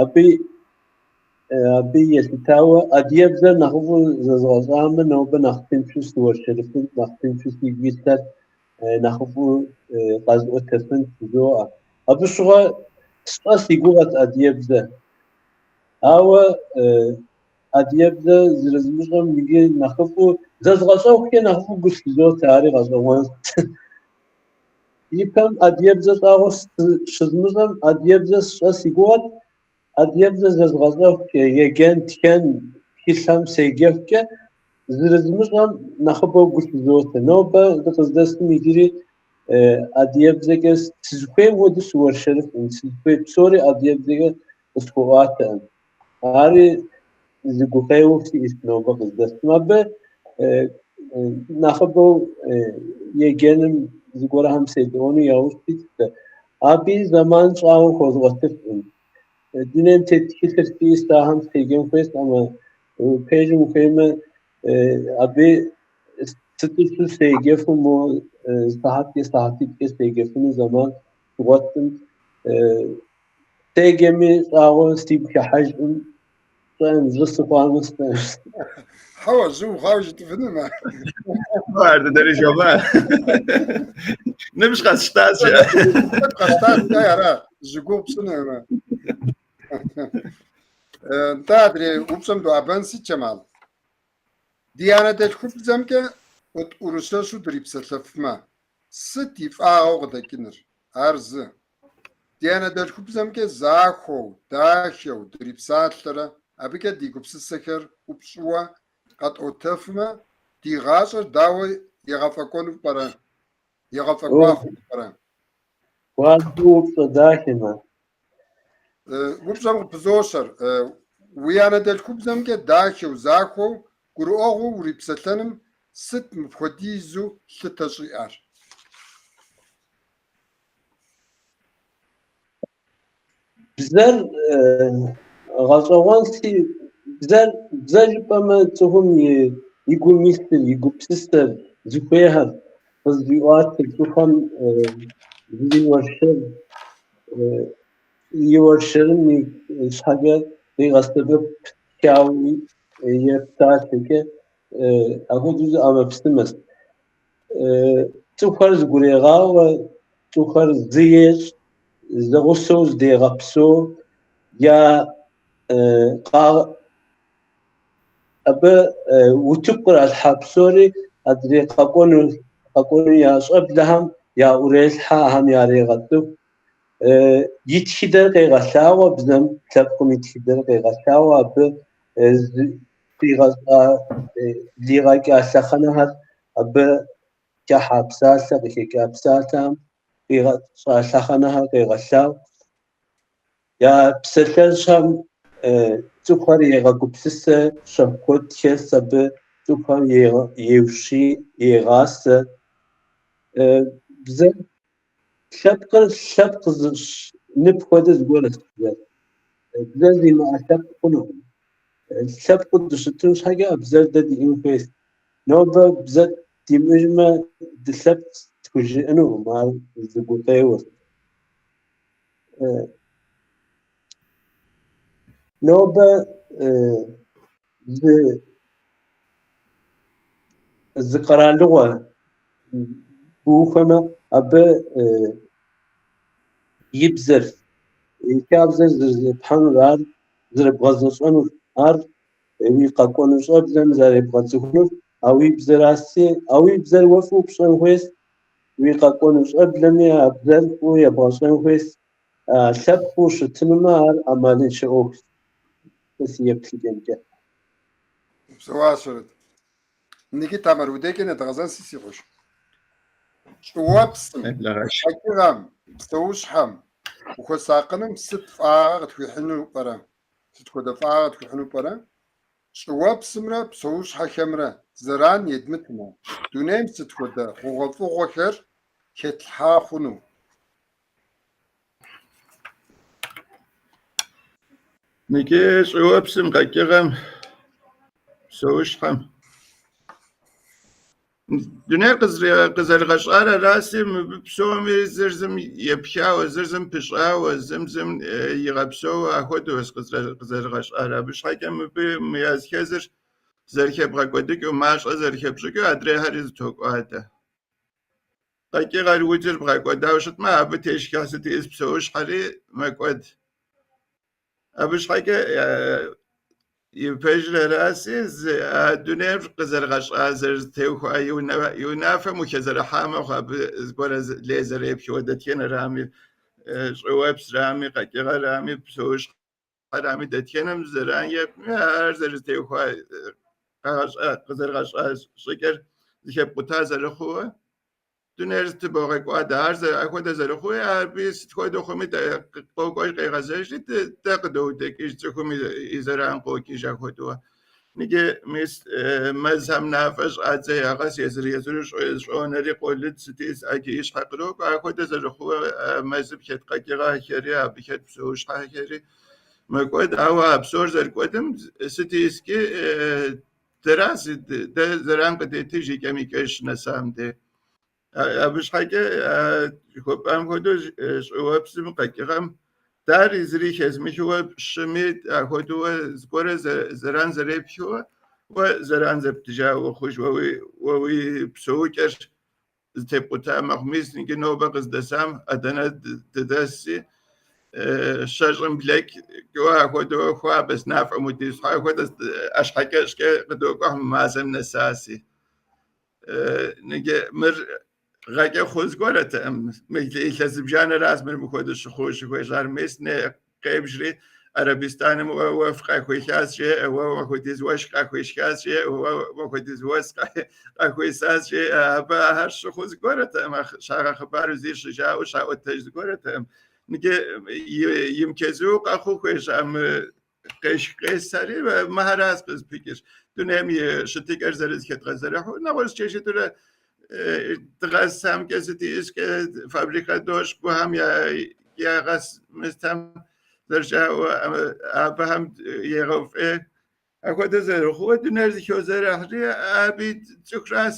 Speaker 4: абы елъытауэ адыгэбзэр нэхъыфӏу зэзгъэщӏамэ, нобэ нэхъ тыншу сыуэршэрыфынт, нэхъ тыншу сигу илъхэр нэхъыфӏу къэзӏуэтэфынт жызоӏэ. Абы щыгъуэ сщӏэ си гугъэт адыгэбзэ. Ауэ адыгэбзэ зэрызмыщӏэм иджы нэхъыфӏу, зэзгъэщӏэхукӏэ нэхъыфӏу гу лъызотэ, ари гъэщӏэгъуэнщ. Ипэм адыгэбзэ щӏагъуэ щызмыщӏэм адыгэбзэ сщӏэ си гугъэт, адыгэбзэ зэзгъэщӏэхукӏэ, еджэн, тхэн, тхылъхэм седжэхукӏэ зэрызмыщӏэм нэхъыбэу гу лъызотэ. Нобэ дыкъыздэсым иджыри адыгэбзэкӏэ сызыхуейм хуэдэу сыуэршэрыфкъым, сызыхуей псори адыгэбзэкӏэ къысхуэӏуатэкъым. Ари зы гукъеуэу сиӏэщ нобэ къыздэсым. Абы нэхъыбэу еджэным зыгуэрхэм седэӏуэну яужь ситт. Абыи зэман щӏагъуэ хуэзгъуэтыфкъым. Дунейм тет тхылъыр сиӏэщ, ахэм седжэн хуейщ, амэ пэжым ухуеймэ, абы сытӏысу седжэфу мо сыхьэткӏэ сыхьэтитӏкӏэ седжэфыну зэман згъуэтым. Седжэми щӏагъуэ сигу хыхьэжкъым, сщӏэкъым, жьы сыхъуамэ сщӏэкъым.
Speaker 1: Хьэуэ, жьы ухъуауэ жытӏыфынум ар.
Speaker 3: Ар дыдэри жомэ. Ныбжь къэсщтащ.
Speaker 1: Куэд къэсщтащ, жиӏай ара, жьы гугъу пщӏынумэ. Нтӏэ, адрей упщӏэм доӏэбэнси, Чэмал. Ди анэдэлъхубзэмкӏэ къытӏурыщэщу дрипсэлъэфмэ, сыт и фӏагъэу къыдэкӏыныр? Ар зы. Ди анэдэлъхубзэмкӏэ захуэу, дахэу дрипсалъэрэ абыкӏэ ди гупсысэхэр ӏупщӏыуэ къэтӏуэтэфмэ, ди гъащӏэр дауэ егъэфӏэкӏуэну пӏэрэ? Егъэфӏэкӏуа хъуну пӏэрэ?
Speaker 4: Хуабжьу упщӏэ дахэ мыр.
Speaker 1: Упщӏэм къыпызощэр. Уи анэдэлъхубзэмкӏэ дахэу, захуэу, гурыӏуэгъуэу урипсэлъэным сыт мыпхуэдизу лъытэ щӏиӏэр?
Speaker 4: Бзэр гъэщӏэгъуэнщи, бзэр бзэ жыпӏэмэ цӏыхум и гум илъыр, и гупсысэр, зыхуейхэр къызэриӏуатэр, цӏыхухэм зриуэршэр, и уэршэрым щхьэкӏэ къигъэсэбэп тхауи е псалъэкӏэ апхуэдэу зы ӏэмэпсымэщ. Цӏыхухэр зыгурегъаӏуэ, цӏыхухэр зы ещӏ, зэгъусэу зыдегъэпсэу, я абы утыку къралъхьа псори адрей къэкӏуэну я щӏэблэхэм яӏурелъхьэ, ахэм ярегъэцӏыху. И тхыдэр къегъэлъагъуэ, бзэм лъэпкъым и тхыдэр къегъэлъагъуэ, абы къигъэщӏа, блигъэкӏа лъэхъэнэхэр абы хыхьа псалъэ, къыхэкӏа псалъэхэм къигъэщӏа лъэхъэнэхэр къегъэлъагъу. Я псалъэжьхэм цӏыхухэр егъэгупсысэ, щэху куэд хэлъщ абы, цӏыхухэр еущий, егъасэ. Бзэр лъэпкъыр лъэпкъ зыщӏ нып хуэдэ зыгуэрщ бзэр. Бзэр зимыӏэ лъэпкъ хъунукъым. Лъэпкъыу дыщытын щхьэкӏэ а бзэр дэ диӏэн хуейщ. Нобэ бзэ димыӏэжмэ, дылъэпкъ тхужыӏэнукъым, ар зы гукъеуэщ. Нобэ зы къэралыгъуэ быухуэмэ, абы и бзэр, и хабзэр зэрызепхьэнур, ар зэрыбгъэзэщӏэнур, ар уи къэкӏуэну щӏэблэм зэребгъэцӏыхунур а уи бзэращи, а уи бзэр уэ фӏыуэ пщӏэн хуейщ, уи къэкӏуэну щӏэблэми а бзэр фӏыуэ ебгъэщӏэн хуейщ. Лъэпкъыу щытынумэ, ар ӏэмалыншэ ӏуэхущ, сэ си еплъыкӏэмкӏэ.
Speaker 1: Упсэуащэрэт. Никита Тамэр, уи дежкӏэ недгъэзэнси, си къуэш. Щӏыуэпсым, къэкӏыгъэм, псэущхьэм ухуэсакъыным сыт фӏагъэ къытхуихьыну пӏэрэ? Сыт хуэдэ фӏагъэ къытхуихьыну пӏэрэ? Щӏыуэпсымрэ псэущхьэхэмрэ зэран едмытмэ, дунейм сыт хуэдэ хъугъуэфӏыгъуэхэр хэтлъхьа хъуну?
Speaker 3: Ныджы щӏыуэпсым, къэкӏыгъэм, псэущхьэм. Дунейр къызэрыгъэщӏар араси, мыбы псоми зыр зым епхауэ, зыр зым пыщӏауэ, зым зым игъэпсэууэ ахуэдэущ къызэрыгъэщӏар. Абы щхьэкӏэ мыбы мы языхэзыр зэрыхэбгъэкӏуэдыкӏыу, мащӏэ зэрыхэпщӏыкӏыу, адрейхэри зытокӏуадэ. Къэкӏыгъэр, удзыр бгъэкӏуэдауэ щытмэ, абы тешхыхь сыт иӏыс псэущхьэри мэкӏуэд. Абы щхьэкӏэ и пэжыр араси, а дунейр къызэрыгъэщӏа зэрызэтеухуа и унафэм ухэзэрыхьа мэхъу, абы зыгуэрэ лей зэрепхыуэ дэтхэнэрами, щӏыуэпсрами, къэкӏыгъэрами, псэущхьэрами, дэтхэнэм зэран епӏми, ар зэрызэтеухуа къызэрыгъэщӏа щӏыкӏэр зыхэпкъута зэрыхъууэ, Дунейр зытыбогъэкӏуадэ, ар ахуэдэ зэрыхъууи, абы сыт хуэдэу хъуми къокӏуэж къегъэзэжри, дэ къыдоудэкӏыж, цӏыхум и зэран къокӏыж ахуэдэуэ. Ныджы мис мэзхэм нафӏэ щӏадзэ ягъэс, езыр-езыру щӏонэри къолыд, сыт иӏыс ӏэджэ и щхьэ кърокӏуэ, ахуэдэ зэрыхъууэ мэзым хэт къэкӏыгъэхэри, абы хэт псэущхьэхэри мэкӏуэд. Ауэ а псор зэрыкӏуэдым сыт иӏыскӏи дэращ, дэ зэран къыдетыж икӏэм-икӏэж щынэсам де. Абы щхьэкӏэ жыхуэпӏам хуэдэу щӏыуэпсым, къэкӏыгъэм дэ ар зыри хезмыхыуэ пщӏыми, ахуэдэуэ зыгуэрэ зэран зэрепхыуэ, уэ зэран зэптыжа уохъуж, уэ уи псэукӏэр зытепкъута мэхъу. Мис иджы нобэ къыздэсам Адэнэ дыдэсси, щэщӏым блэкӏыуэ ахуэдэуэ хуабэщ, нафӏэм удищхьэ, ахуэдэ ӏэщхьэкӏэщӏкӏэ къыдокӏухь мы мазэм нэсаси. Ныджы мыр гъэкӏэ хъу зыгуэрэтэкъым. Мы илъэс зыбжанэращ мыр мыхуэдэу щыхъуу щыхуежьар. Мис къебжри Арабистаным уэ уэф къахуехащ, жеӏэ, уэ махуэдиз уэшх къахуешхащ, жеӏэ, уэ махуэдиз уэс къахуесащ, жеӏэ. Абы ахэр щыхъуу зыгуэрэтэкъым, щагъэхъыбару зи щыжаӏэу щаӏуэтэж зыгуэрэтэкъым. Ныджы имычэзууэ къэхъуу хуежьа мы къешх къесхэри мыхэращ къызыпыкӏыр. Дунейм и щытыкӏэр зэрызэхэдгъэзэрыхьу, нэгъуэщӏкӏэ жытӏэурэ дгъэсамкӏэ сыт иӏыскӏэ фабрикэ дощӏ, гухэм ягъэс мыстэм зэрыжаӏэу абыхэм егъэуфӏей. Апхуэдэ зэрыхъууэ дунейр зыхозэрыхьри, аби цӏыхуращ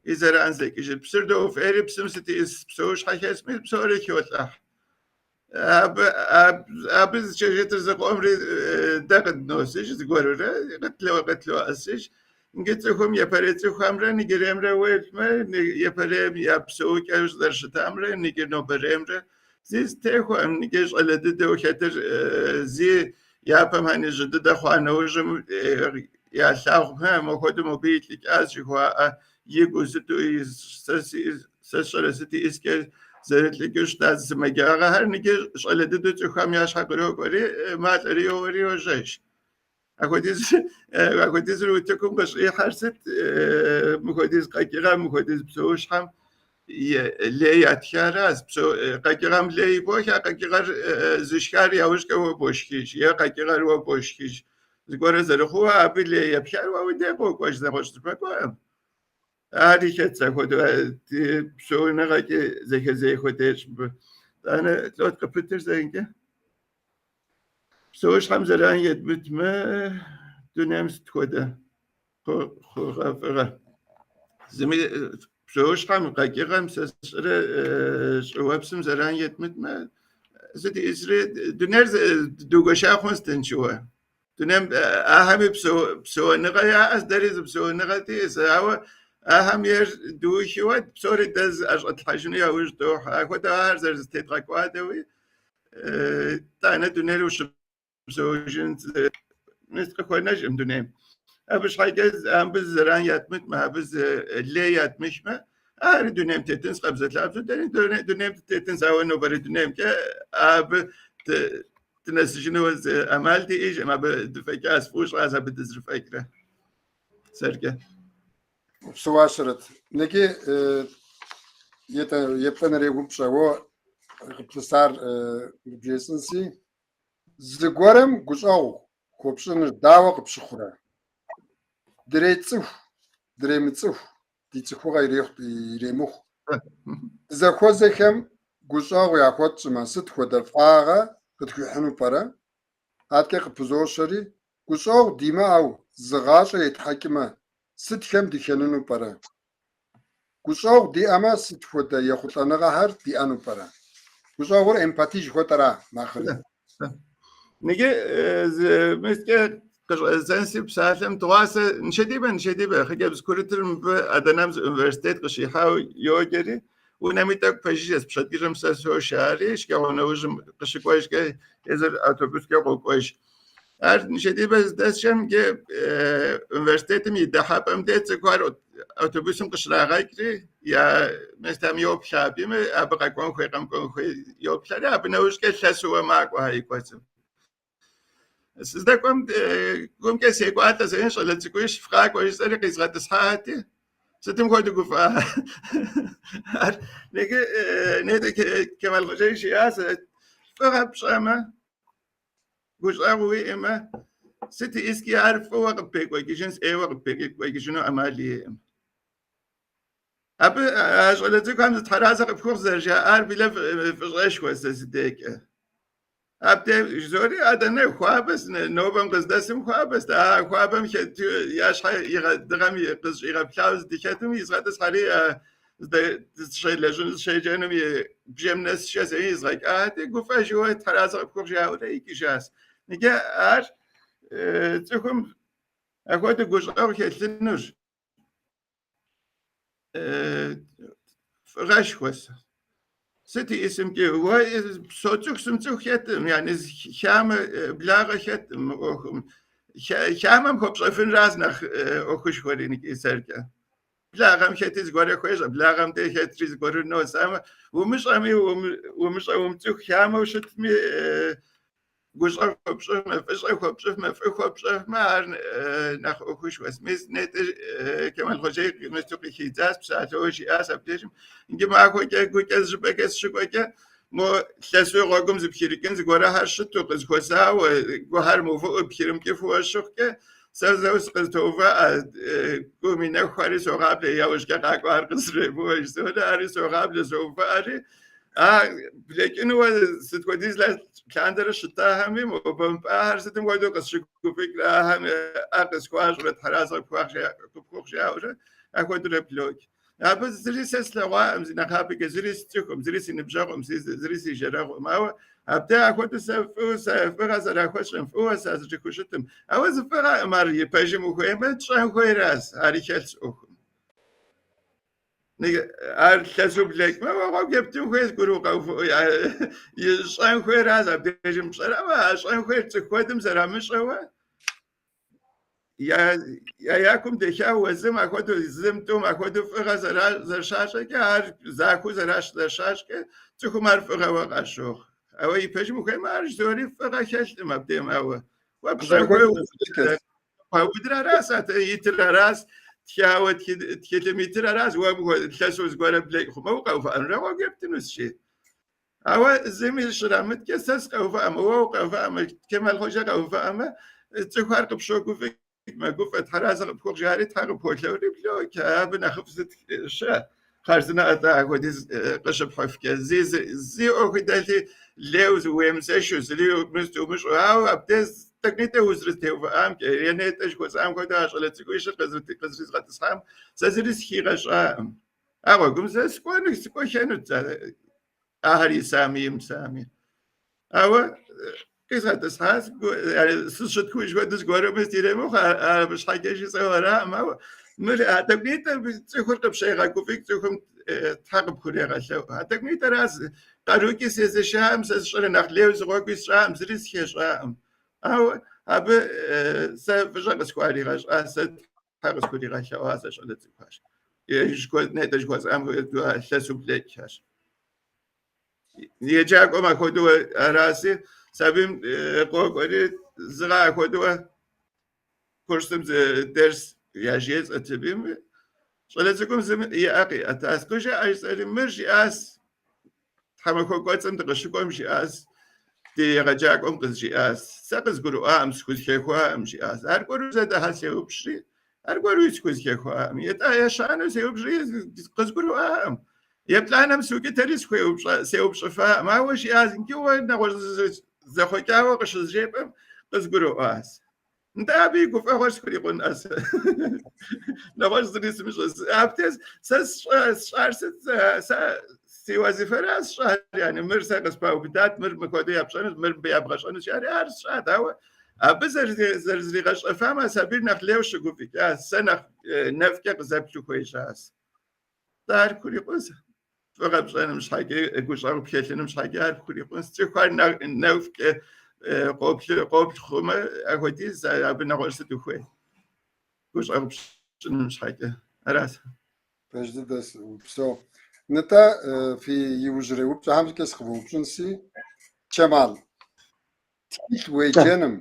Speaker 3: и зэран зэкӏыжыр. Псыр доуфӏейри, псым сыт иӏыс псэущхьэ хэсми, псори холӏыхь. Абы зыщыжытыр зыкъомри дэ къыдносыж, зыгуэрурэ къытлъоӏэсыж. Иджы цӏыхум япэрей цӏыхухэмрэ ныджыреймрэ уеплъмэ, япэрейм я псэукӏэр зэрыщытамрэ ныджы нобэреймрэ зи зэтехуэкъым. Ныджы щӏалэ дыдэу хэтыр зи япэм жьы дыдэ хъуа нэужьым ялъагъумэ, мыхуэдэу мобы илӏыкӏащ жыхуаӏэ игу сыту сэ сщӏэрэ сыт иӏыскӏэ зэрылӏыкӏыу щыта сымаджагъэхэр ныджы щӏалэ дыдэу цӏыхухэм я щхьэ кърокӏуэри, малӏэри йоуэри йожьэж. Апхуэдизыр утыкум къыщӏихьэр сыт? Мыхуэдиз къэкӏыгъэм, мыхуэдиз псэущхьэм лей ятхаращ. Къэкӏыгъэм лей ибох, а къэкӏыгъэр зышхар яужькӏэ уэ бошхыж, е къэкӏыгъэр уэ бошхыж. Зыгуэрэ зэрыхъууэ абы лей епхар уэ уи дей къокӏуэж, нэгъуэщӏ щӏыпӏэ кӏуэкъым. Ари хэтщ апхуэдэу ди псэуныгъэкӏи зэхэзехуэ дещӏ мыбы. Итӏанэ лӏот къыпытыр зэнкӏэ. Псэущхьэм зэран едмытмэ, дунейм сыт хуэдэ хъугъэ-фӏыгъэ. Зыми псэущхьэм, къэкӏыгъэм, сэ сщӏэрэ щӏыуэпсым зэран едмытмэ, сыт иӏысри дунейр дугуэша хъунщ тыншыуэ. Дунейм ахэми псэуныгъэ яӏэщ, дэри зы псэуныгъэ диӏэщ, ауэ ахэм ейр дыухыуэ псори дэ зыӏэщӏэтлъхьэжыну яужь дохьэ. Апхуэдэу ахэр зэрызэтедгъэкӏуадэуи, итӏанэ дунейр ущыпсэужын мис къыхуэнэжкъым дунейм. Абы щхьэкӏэ абы зы зэран ятмытмэ, абы зы лей ятмыхмэ, ари дунейм тетынщ къабзэлъабзэу, дэри дунейм дытетынщ, ауэ нобэрей дунеймкӏэ абы дынэсыжыну зы ӏэмал диӏэжкъым, абы дыфӏэкӏащ, фӏыуэ щӏащ абы дызэрыфӏэкӏрэ сэркӏэ.
Speaker 1: Упсэуащэрэт. Ныджы еплӏанэрей упщӏэ уэ къыплъысар бжесӏынси, зыгуэрым гущӏэгъу хуэпщӏыныр дауэ къыпщыхъурэ? Дрецӏыху, дремыцӏыху, ди цӏыхугъэ иремыхъу. Дызэхуэзэхэм гущӏэгъу яхуэтщӏмэ, сыт хуэдэ фӏагъэ къытхуихьыну пӏэрэ? Адэкӏэ къыпызощэри, гущӏэгъу димыӏэу зы гъащӏэ етхьэкӏмэ, сытхэм дыхэнуну пӏэрэ? Гущӏэгъу диӏэмэ, сыт хуэдэ ехъулӏэныгъэхэр диӏэну пӏэрэ? Гущӏэгъур эмпатий жыхуэтӏэра нэхъри?
Speaker 3: Ныджы зы мыскӏэ къыщӏэздзэнси псалъэм дыгъуасэ нышэдибэ, нышэдибэ хъыджэбз курытыр мыбы Аданэм зы университет къыщихьауэ йоджэри, унэми тӏэкӏу пэжыжьэщ, пщэдджыжьым сэ сошэ ари, шэджагъуэ нэужьым къыщыкӏуэжкӏэ езыр автобускӏэ къокӏуэж. Ар нышэдибэ здэсшэм иджы университетым и дыхьэпӏэм де цӏыхухэр автобусым къыщрагъэкӏри, я мис там йоплъ абыми, абы къэкӏуэн хуей, къэмыкӏуэн хуей йоплъэри, абы нэужькӏэ лъэсууэ макӏуэхэр и кӏуэцӏым. Сыздэкӏуэм гумкӏэ секӏуалӏэ, сэ щӏалэ цӏыкӏуищ фыкъакӏуэ жысӏэри къизгъэтӏысхьати, сытым хуэдэу гуфӏа. Ар ныджы нетӏэ Кемал Хъуэжэ жиӏащ, фӏыгъэ пщӏэмэ, гущӏэгъу уиӏэмэ, сыт иӏыскӏи ар фӏыуэ къыппекӏуэкӏыжынщ, ӏейуэ къыппекӏуэкӏыжыну ӏэмал иӏэкъым. Абы а щӏалэ цӏыкӏухэм зы тхьэразэ къыпхухъу зэрыжаӏар билэ фӏыщӏэшхуэ сэ си дежкӏэ. Абдей жызори Адэнэ хуабэщ, нобэм къыздэсым хуабэщ. А хуабэм хэт я щхьэ дыгъэм къызыщӏигъэплъауэ здыхэтым изгъэтӏысхьэри зыщелэжьыну, зыщеджэнум и бжэм нэс сшэсри изгъэкӏати, гуфӏэжыуэ тхьэразэ къыпхухъу жаӏэурэ икӏыжащ. Иджы ар цӏыхум апхуэдэ гущӏэгъу хэлъынущ. Фӏыгъэшхуэщ. Сыт иӏысымкӏи, уэ соцӏыху сымыцӏыху хэтым, яни хамэ благъэ хэтым мы ӏуэхум. Хамэм хуэпщӏэфынращ нэхъ ӏуэхушхуэр икӏи сэркӏэ. Благъэм хэти зыгуэрэ хуещӏэ, благъэм де хэтри зыгуэру нос. Ауэ умыщӏэми, умыщӏэ умыцӏыху хамэу щытми, гущӏэгъу хуэпщӏыфмэ, фӏыщӏэ хуэпщӏыфмэ, фӏы хуэпщӏыфмэ, ар нэхъ ӏуэхушхуэщ. Мис нетӏэ Кемал Хъуэжэи мысту къыхидзащ, псалъэуэ жиӏащ абдежым. Иджы махуэкӏэ гукӏэ зыщӏыпӏэкӏэ сыщыкӏуэкӏэ, мо лъэсу гъуэгум зыпхирыкӏын зыгуэрхэр щыту, къызыхуэсауэ, гухэр мыувыӏэу пхирымыкӏыфуэ щыхъукӏэ, сэ зэуэ сыкъызэтоувыӏэ, гум и нэхухэри согъаблэ, яужькӏэ къакӏуэхэр къызремыуэ жысӏэурэ, ари согъаблэ, соувыӏэри, А блэкӏынуэ сыт хуэдиз лъандэрэ щытахэми, мо бэмпӏахэр сытым хуэдэу къысщыгуфӏыкӏрэ, ахэм ӏэ къысхуащӏрэ, тхьэразэ къыпхухъу жаӏэурэ, апхуэдэурэ блокӏ. Абы зыри сэ слъэгъуакъым, зи нэхъапэкӏэ зыри сцӏыхукъым, зыри си ныбжьэгъукъым, зыри си жэрэгъукъым. Ауэ абдей апхуэдэу сэ фӏыуэ сэ фӏыгъэ зэрахуэсщӏым, фӏыуэ сазэрыхущытым. Ауэ зы фӏыгъэкъым ар и пэжым ухуеймэ, тщӏэн хуейращ, ари хэлъщ ӏуэхум. Ар лъэсу блэкӏмэ, уэ гъуэгу ептын хуейщ зыгуэру укъэувыӏэу. Щӏэн хуейращ абдежым пщӏэр, ауэ а щӏэн хуейр цӏыху куэдым зэрамыщӏэуэ я якум дэлъауэ зым апхуэдэу, зым тӏум апхуэдэу фӏыгъэ зэрыщащӏэкӏэ, ар захуэу зэрыщащӏкӏэ, цӏыхум ар фӏыгъэуэ къащохъу. Ауэ и пэжым ухуеймэ, ар жызори фӏыгъэ хэлъкъым абдежым, ауэ уэ пщӏэн хуейуэ Паудыр аращ, атӏэ итыр аращ, тхауэ тхылъым итыр аращ, уэ лъэсу зыгуэрэ блэкӏ хъумэ, укъэувыӏэнурэ гъуэгу ептынущ, жи. Ауэ зыми щрамыткӏэ сэ сыкъэувыӏэмэ, уэ укъэувыӏэмэ, Кемал Хъуэжэ къэувыӏэмэ, цӏыхухэр къыпщогуфӏыкӏ, мэгуфӏэ, тхьэразэ къыпхухъу жари, тхьэ къыпхуолъэӏури блокӏ. Абы нэхъыфӏ сыт щыӏэ? Хъарзынэ атӏэ апхуэдиз къыщыпхьыфкӏэ. Зи ӏуэхуи дэлъи лейуэ уемызэшу, зыри умыщӏэу, ауэ абдеж тӏэкӏунитӏэ узэрытеувыӏамкӏэ, е нетӏэ жыхуэсӏам хуэдэу а щӏалэ цӏыкӏуищыр къызэризгъэтӏысхьам сэ зыри сыхигъэщӏакъым. А гъуэгум сэ сыкӏуэну, сыкӏуэхэнут ахэр исами имысами. Ауэ къизгъэтӏысхьащ, сыщытхъуж хуэдэу зыгуэру мис иремыхъу, абы щхьэкӏэ жысӏэу аракъым, ауэ мыр а тӏэкӏунитӏэ цӏыхур къыпщегъэгуфӏыкӏ, цӏыхум тхьэ къыпхурегъэлъэӏу. А тӏэкӏунитӏэращ къарукӏи сезэшакъым, сэ сщӏэрэ нэхъ лейуэ зы гъуэгуи сщӏакъым, зыри сыхещӏакъым. Ауэ абы сэ фӏыщӏэ къысхуаригъэщӏащ, сэ тхьэ къысхуригъэлъэӏуащ а щӏалэ цӏыкӏухэр. Нетӏэ жыхуэсӏам хуэдэу лъэсу блэкӏхэрщ. Еджакӏуэм апхуэдэу араси, сабийм къокӏуэри зыгъэ апхуэдэу курсым зы дерс яжесӏэт абыми. Щӏалэ цӏыкӏум зым и ӏэ къиӏэтащ. Къыжыӏэ жысӏэри, мыр жиӏащ, тхьэмахуэ кӏуэцӏым дыкъыщыкӏуэм жиӏащ, ди егъэджакӏуэм къызжиӏащ. Сэ къызгурыӏуакъым, схузэхэхуакъым, жиӏащ. Аргуэру зэ дыхьэ сеупщӏри, аргуэруи схузэхэхуакъым. Етӏа ещанэу сеупщӏри, къызгурыӏуакъым. Еплӏанэм сукӏытэри схуеупщӏа, сеупщӏыфакъым, ауэ жиӏащ, иджы уэ нэгъуэщӏ зэхъуэкӏауэ къыщызжепӏэм, Къызгурыӏуащ. Нтӏэ, абы и гуфӏэгъуэр схурикъунӏэ сэ. Нэгъуэщӏ зыри сымыщӏэ. Абдеж сэ сщӏар сыт? Сэ си вазифэра сщӏар, яни мыр сэ къыспаубыдат, мыр мыхуэдэу япщӏэнущ, мыр мыбы ябгъэщӏэнущ, жари ар сщӏат. Ауэ абы зэрызригъэщӏэфам а сабийр нэхъ лейуэ щыгуфӏыкӏащ, сэ нэхъ нэфӏкӏэ къызэплъу хуежьащ. Нтӏэ, ар пхурикъунщ. Фӏыгъэ пщӏэным щхьэкӏэ, гущӏэгъу пхэлъыным щхьэкӏэ ар пхурикъунщ. Цӏыхухэр нэфӏкӏэ къоплъ хъумэ, ахуэдиз абы нэгъуэщӏ сыт ухуей? Гущӏэгъу пщӏыным щхьэкӏэ. Аращ.
Speaker 1: Пэж дыдэщ, упсэу. Нтӏэ, фи иужьрей упщӏэхэмкӏэ сыкъывэупщӏынси, Чэмал, тхылъ уеджэным,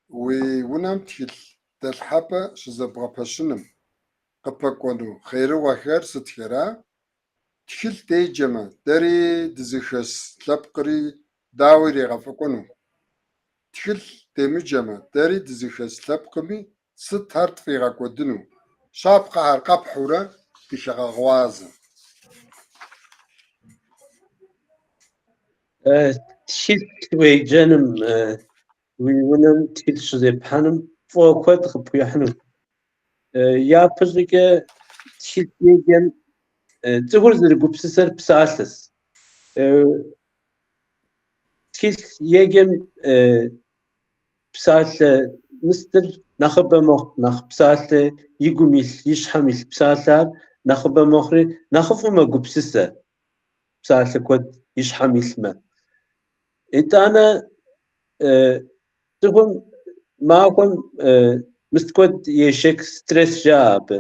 Speaker 1: уи унэм тхылъ дэлъхьэпӏэ щызэбгъэпэщыным къыпэкӏуэну хъерыгъуэхэр сытхэра? Тхылъ деджэмэ, дэри дызыхэс лъэпкъри дауэ иригъэфӏэкӏуэну? Тхылъ демыджэмэ, дэри дызыхэс лъэпкъми сытхэр тфӏигъэкӏуэдыну? Щапхъэхэр къэпхьурэ дыхэгъэгъуазэ.
Speaker 4: Тхылъ уеджэным, уи унэм тхылъ щызепхьэным фӏыгъуэ куэд къыпхуихьыну. Япэщӏыкӏэ тхылъ еджэм цӏыхур зэрыгупсысэр псалъэщ. Тхылъ еджэм псалъэ мыстыр нэхъыбэ мэхъу, нэхъ псалъэ и гум илъ, и щхьэм илъ псалъэр нэхъыбэ мэхъури, нэхъыфӏу мэгупсысэ, псалъэ куэд и щхьэм илъмэ. Итӏанэ цӏыхум махуэм мыст куэд ешэч, стресс жаӏэ абы.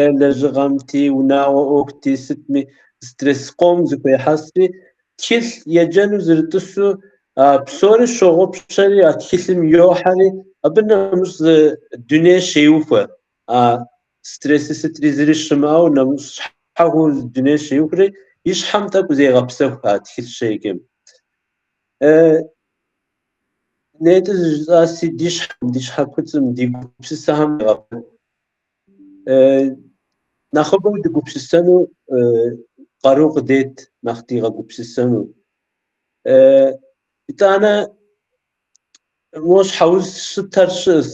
Speaker 4: Е лэжьыгъэмти, унагъуэ ӏуэхути, сытми стресс къом зыхуехьэсри, тхылъ еджэну зэрытӏысу а псори щогъупщэри, а тхылъым йохьэри, абы нэмыщӏ зы дуней щеухуэ. А стресси сытри зыри щымыӏэу нэмыщӏ щхьэхуэу зы дуней щеухуэри, и щхьэм тӏэкӏу зегъэпсэху а тхылъ щеджэм. Нетӏэ зэрыжысӏаси, ди щхьэм, ди щхьэ куцӏым, ди гупсысэхэм егъэпсэху. Нэхъыбэу дыгупсысэну къару къыдет, нэхъ дигъэгупсысэну. Итӏанэ мо щхьэуз сытхэр щыӏэщ,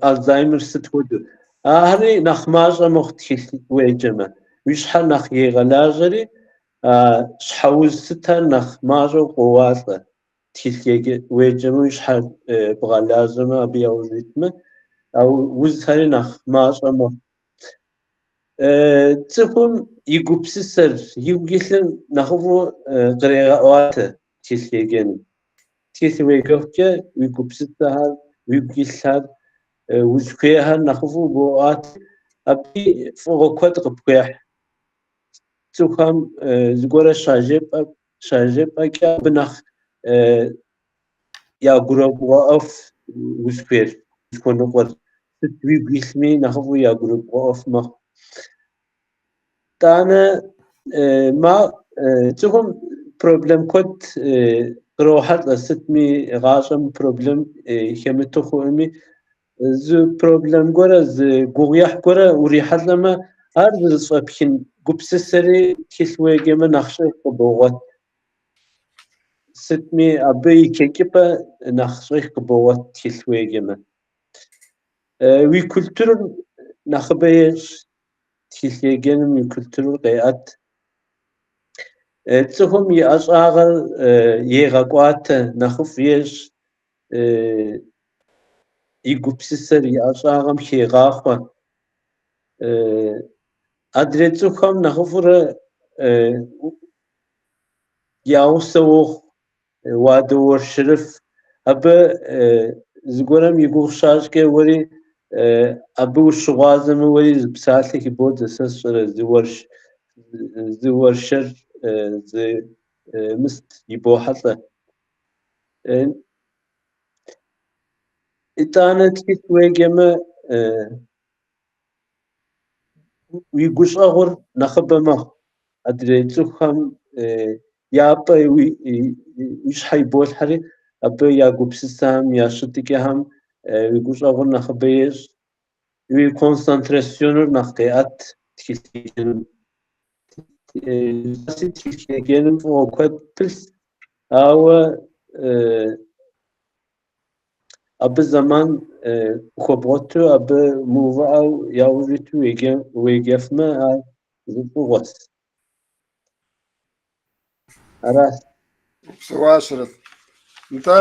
Speaker 4: Альцгеймер сыт хуэдэу. Ахэри нэхъ мащӏэ мэхъу тхылъ уеджэмэ. Уи щхьэр нэхъ егъэлажьэри, щхьэуз сытхэр нэхъ мащӏэу къоуалӏэ. Тхылъ уеджэмэ, уи щхьэр бгъэлажьэмэ, абы яужь уитмэ, а узхэри нэхъ мащӏэ мэхъу. Цӏыхум и гупсысэр, игу илъыр нэхъыфӏу кърегъэӏуатэ тхылъ еджэным. Тхылъ уеджэхукӏэ уи гупсысэхэр, уигу илъхэр, узыхуейхэр нэхъыфӏу боӏуатэ, абы фӏыгъуэ куэд къыпхуехь. Цӏыхухэм зыгуэрэ щажепӏэкӏэ абы нэхъ ягурыбгъэӏуэф узыхуейр, узыхуэныкъуэр. Сыт уигу илъми нэхъыфӏу ягурыбгъэӏуэф мэхъу. Итӏанэ цӏыхум проблем куэд кърохьэлӏэ, сытми гъащӏэм проблем хэмыту хъуӏыми, зы проблем гуэрэ, зы гугъуехь гуэрэ урихьэлӏэмэ, ар зэрызэфӏэпхын гупсысэри тхылъ уеджэмэ нэхъ щӏэх къыбогъуэт. Сытми абы и хэкӏыпӏэ нэхъ щӏэх къыбогъуэт тхылъ уеджэмэ. Уи культурэр нэхъыбэ ещӏ, тхылъ еджэным уи культурэр къеӏэт. Цӏыхум и ӏэщӏагъэр егъэкӏуатэ, нэхъыфӏ ещӏ, и гупсысэр и ӏэщӏагъэм хегъахъуэ. Адрей цӏыхухэм нэхъыфӏурэ я гъусэ уохъу, уадоуэршэрыф. Абы зыгуэрым и гугъу щащӏкӏэ уэри абы ущыгъуазэмэ, уэри зы псалъэ хыбодзэ, сэ сщӏэрэ, зы уэршэр, зы мыст ибохьэлӏэ. Итӏанэ тхылъ уеджэмэ, уи гущӏэгъур нэхъыбэ мэхъу. Адрей цӏыхухэм я пӏэ уи щхьэ иболъхьэри, абы я гупсысэхэм, я щытыкӏэхэм уи гущӏэгъур нэхъыбэ ещӏ. Уи концентрационыр нэхъ къеӏэт тхылъ еджэным. Тхылъ еджэным фӏыгъуэ куэд пылъщ, ауэ Абы зэман хуэбгъуэту, абы мыувыӏэу яужь иту уеджэфмэ, ар зы фӏыгъуэщ. Аращ.
Speaker 1: Упсэуащэрэт. Нтӏэ,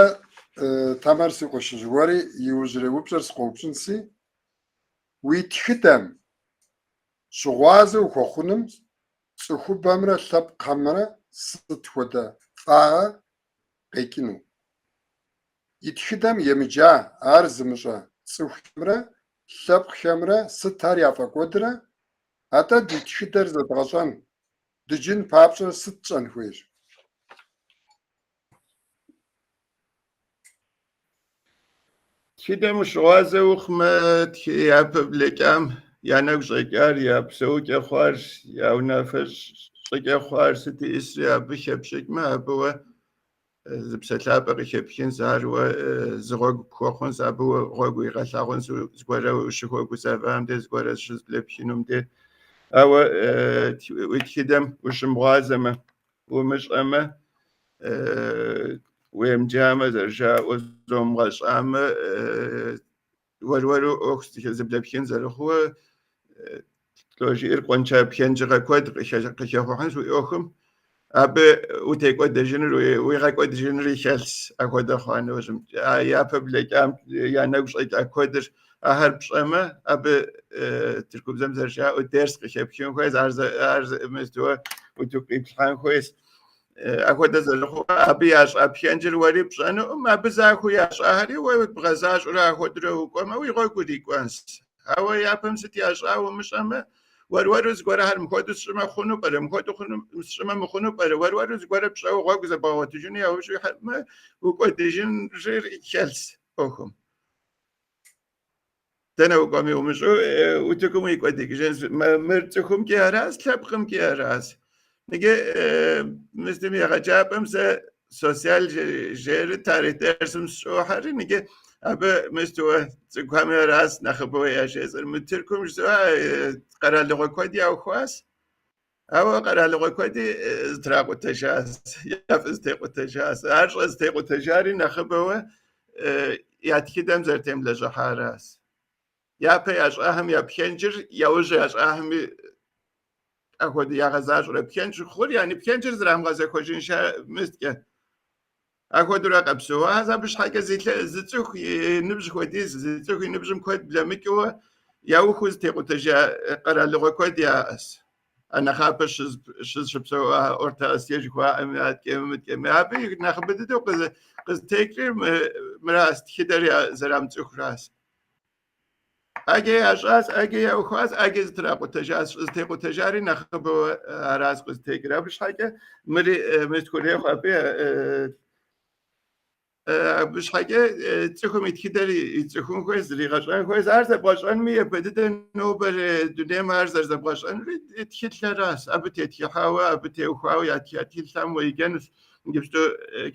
Speaker 1: Тамэр си къуэшыжь, уэри иужьрей упщӏэр сыкъоупщӏынси, уи тхыдэм щыгъуазэ ухуэхъуным цӏыхубэмрэ лъэпкъхэмрэ сыт хуэдэ фӏагъэ къекӏыну? И тхыдэм емыджа, ар зымыщӏэ цӏыхухэмрэ лъэпкъхэмрэ сытхэр яфӏэкӏуэдрэ? Атӏэ ди тхыдэр зэдгъэщӏэн, дыджын папщӏэ сыт тщӏэн хуейр?
Speaker 3: Тхыдэм ущыгъуазэ ухъумэ, япэ блэкӏам я нэгу щӏэкӏар, я псэукӏэ хъуар, я унафэ щӏыкӏэ хъуар сыт иӏысри абы хэпщӏыкӏмэ, абы уэ зы псэлъапӏэ къыхэпхынщ, ар уэ зы гъуэгу пхуэхъунщ, абы уэ гъуэгу уигъэлъагъунщ, зыгуэрэ ущыхуэгузэвам де, зыгуэрэ щызэблэпхынум де. Ауэ уи тхыдэм ущымыгъуазэмэ, умыщӏэмэ, уемыджамэ, зэрыжаӏэу зомыгъэщӏамэ, уэр-уэру ӏуэху зэблэпхын зэрыхъууэ, лӏо жиӏэр къуаншэ пхэнжыгъэ куэд къыхэхъухьынщ уи ӏуэхум. Абы утекӏуэдэжыныр, уигъэкӏуэдыжынри хэлъщ апхуэдэ хъуа нэужьым. А япэ блэкӏам я нэгу щӏэкӏа куэдыр ахэр пщӏэмэ, абы тыркубзэм зэрыжаӏэу дерс къыхэпхын хуейщ, ар мыстуэ утыку къиплъхьэн хуейщ. Апхуэдэ зэрыхъууэ абы ящӏа пхэнжыр уэри пщӏэнукъым, абы захуэу ящӏахэри уэ бгъэзащӏэурэ апхуэдэурэ укӏуэмэ, уи гъуэгу урикӏуэнщ. Ауэ япэм сыт ящӏа умыщӏэмэ, уэр-уэру зыгуэрхэр мыхуэдэу сщӏымэ хъуну пӏэрэ, мыхуэдэу хъуну сщӏымэ мыхъуну пӏэрэ, уэр-уэру зыгуэрэ пщӏэуэ гъуэгу зэбгъэгъуэтыжыну яужь уихьэмэ, укӏуэдыжыныр хэлъщ ӏуэхум. Дэнэ укӏуэми умыщӏэу утыкум уикӏуэдыкӏыжынщ. Мыр цӏыхумкӏи аращ, лъэпкъымкӏи аращ. Иджы мыстым егъэджапӏэм сэ социал жери тарихъ дерсым сыщӏохьэри, иджы абы мыстуэ цӏыкӏухэми аращ нэхъыбэу яжесӏэр. Мы Тыркум жызоӏэ къэралыгъуэ куэд яухуащ, ауэ къэралыгъуэ куэди зэтракъутэжащ, яфӏызэтекъутэжащ. Ар щӏызэтекъутэжари нэхъыбэуэ я тхыдэм зэрытемылэжьыхьаращ. Япэ ящӏахэм я пхэнжыр, яужь ящӏахэми апхуэдэ ягъэзащӏэурэ пхэнж хъур, яни пхэнжыр зэрамыгъэзэхуэжын мысткӏэ. Апхуэдэурэ къэпсэуащ. Абы щхьэкӏэ зы цӏыху и ныбжь хуэдиз, зы цӏыху и ныбжьым куэд блэмыкӏыуэ яухыу зэтекъутэжа къэралыгъуэ куэд яӏэщ. А нэхъапэ щызыщыпсэуа Орта Асие жыхуаӏэми, аткӏэми мыткӏэми. Абы нэхъыбэ дыдэу къызытекӏри мыращ, тхыдэр зэрамыцӏыхуращ. ӏэджэ ящӏащ, ӏэджэ яухуащ, ӏэджэ зэтракъутэжащ. Щӏызэтекъутэжари нэхъыбэу аращ къызытекӏыр. Абы щхьэкӏэ мыри мыст хурехъу абы абы щхьэкӏэ цӏыхум и тхыдэр ицӏыхун хуейщ, зригъэщӏэн хуейщ. Ар зэбгъэщӏэнми япэ дыдэ нобэ дунейм ар зэрызэбгъэщӏэнури тхылъхэращ. Абы тетхыхьауэ, абы теухуауэ ятха тхылъхэм уеджэнущ. Иджыпсту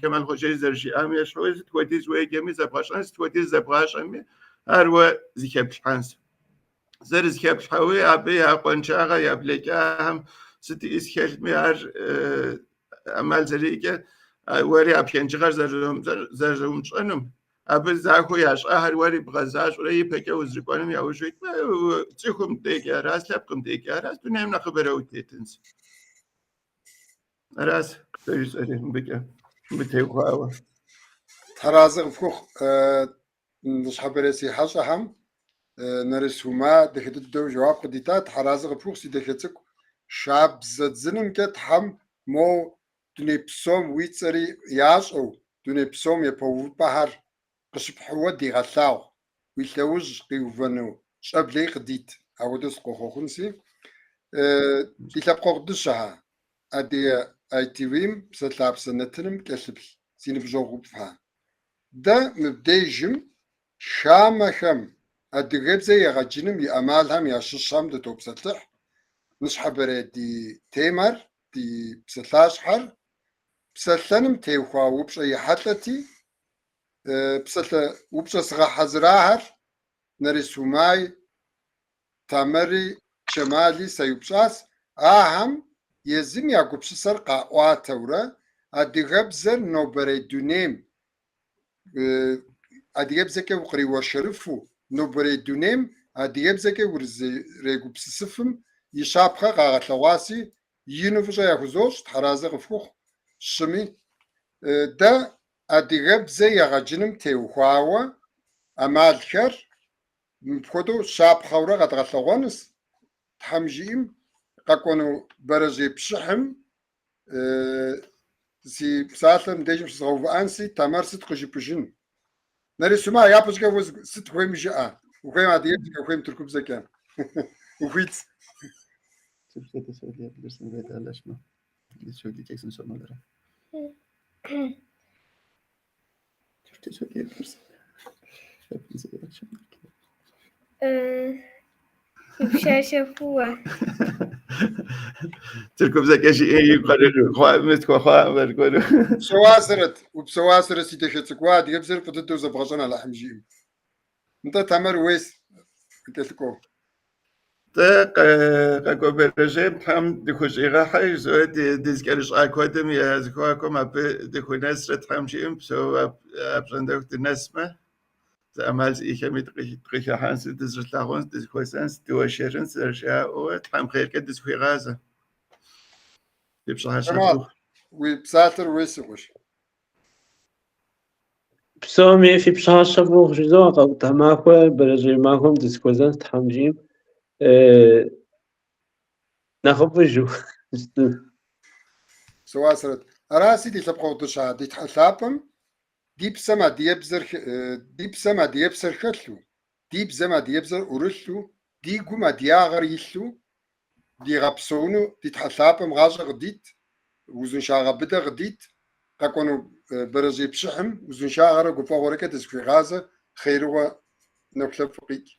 Speaker 3: Кемал Хъуэжэи зэрыжиӏам ещхьу, сыт хуэдиз уеджэми зэбгъэщӏэн, сыт хуэдиз зэбгъащӏэми, ар уэ зыхэплъхьэнщ. Зэрызыхэплъхьэуи абы я къуаншагъэ, я блэкӏахэм сыт иӏыс хэлъми, ар ӏэмал зэриӏэкӏэ уэри а пхэнжыгъэр зэрумыщӏэнум, абы захуэу ящӏахэр уэри бгъэзащӏэурэ ипэкӏэ узэрыкӏуэнум яужь уитмэ, цӏыхум декӏи аращ, лъэпкъым декӏи аращ, дунейм нэхъыбэрэ утетынщ. Аращ сэ жысӏэри мыбыкӏэ, мыбы теухуауэ.
Speaker 1: Тхьэразэ къыфхухъу, ныщхьэбэрей си хьэщӏэхэм Нэрыс Ума дахэ дыдэу жэуап къыдита. Тхьэразэ къыпхухъу, си дахэ цӏыкӏу. Шабзэ дзынымкӏэ Тхьэм моу дуней псом уи цӏэри ящӏэу, дуней псом япэ увыпӏэхэр къыщыпхьыуэ дигъэлъагъу, уи лъэужь къиувэну щӏэблэи къыдит. Апхуэдэу сыкъохъуэхъунси. Ди лъэпкъэгъу дыщэхэ, Адыгэ ITV-м Псэлъапсэ нэтыным кӏэлъыплъ си ныбжьэгъуфӏхэ. Дэ мыбдежым хамэхэм адыгэбзэ егъэджыным и ӏэмалхэм ящыщхэм дытопсэлъыхь. Ныщхьэбэрей ди темэр, ди псалъащхьэр псэлъэным теухуа упщӏэ ехьэлӏэти, псалъэ упщӏэ сгъэхьэзырахэр Нэрис Умай, Тамэри, Чэмали сеупщӏащ, ахэм езым я гупсысэр къаӏуатэурэ адыгэбзэр нобэрей дунейм. адыгэбзэкӏэ укъриуэршэрыфу, нобэрей дунейм адыгэбзэкӏэ урызэрегупсысыфым и щапхъэ къагъэлъэгъуаси, ину фӏыщӏэ яхузощӏ, тхьэразэ къыфхухъу щыми. Дэ адыгэбзэ егъэджыным теухуауэ ӏэмалхэр мыпхуэдэу щапхъэурэ къэдгъэлъэгъуэнущ, Тхьэм жиӏэм, къэкӏуэну бэрэжьей пшыхьым си псалъэр мыбдежым щызгъэувыӏэнси, Тамэр сыт къыжыпӏыжын? Нарисума, япэщӏыкӏэ уэ сыт ухуейми жыӏэ. Ухуейм адыгэбзэкӏэ, ухуейм тыркубзэкӏэ. Ухуитщ.
Speaker 3: Türkçe de söyleyebilirsin vedalaşma. Ne söyleyeceksin son olarak? Türkçe söyleyebilirsin. Hepinize iyi akşamlar.
Speaker 2: Пщащэфӏыуэ.
Speaker 3: Тыркубзэкӏэ жиӏэ игу къэрыхъуамэ тхуэхъуамэ аргуэру.
Speaker 1: Псэуасэрэт, упсэуасэрэ си дахэ цӏыкӏу, уэ адыгэбзэр фӏы дыдэу зэбгъэщӏэн Алыхьым жиӏэм. Нтӏэ, Тамэр уейс къыкӏэлъыкӏуэу.
Speaker 3: Дэ къэкӏуэ бэрэжьейм Тхьэм дыхущӏигъэхьэ, жызоӏэ, дызыкӏэрыщӏа куэдым я зэхуакум абы дыхунэсрэ Тхьэм жиӏэм, псэууэ апщӏондэху дынэсмэ, зы ӏэмал зиӏэхэми дыкъыхыхьэнщ, дызэрылъагъунщ, дызэхуэзэнщ, дыуэршэрынщ, зэрыжаӏэуэ, Тхьэм хъеркӏэ дызэхуигъазэ. Фи пщыхьэщхьэ
Speaker 1: Джэмал,
Speaker 3: фӏыуэ.
Speaker 1: уи псалъэр уей си къуэш.
Speaker 4: Псоми фи пщыхьэщхьэ фӏыуэ жызоӏэ, къэкӏуэ тхьэмахуэ бэрэжьей махуэм дызэхуэзэнщ Тхьэм жиӏэм. Нэхъыфӏыжу.
Speaker 1: Псэуасэрэт. Араси ди лъэпкъэгъу дыщэ, ди Тхьэ лъапӏэм ди псэм адыгэбзэр ди псэм адыгэпсэр хэлъу, ди бзэм адыгэбзэр ӏурылъу, ди гум адыгагъэр илъу дигъэпсэуну ди Тхьэ лъапӏэм гъащӏэ къыдит, узыншагъэ быдэ къыдит, къэкӏуэну бэрэжьей пшыхьым узыншагъэрэ гуфӏэгъуэрэкӏэ дызэхуигъазэ, хъерыгъуэ нэхулъэфӏ къикӏ.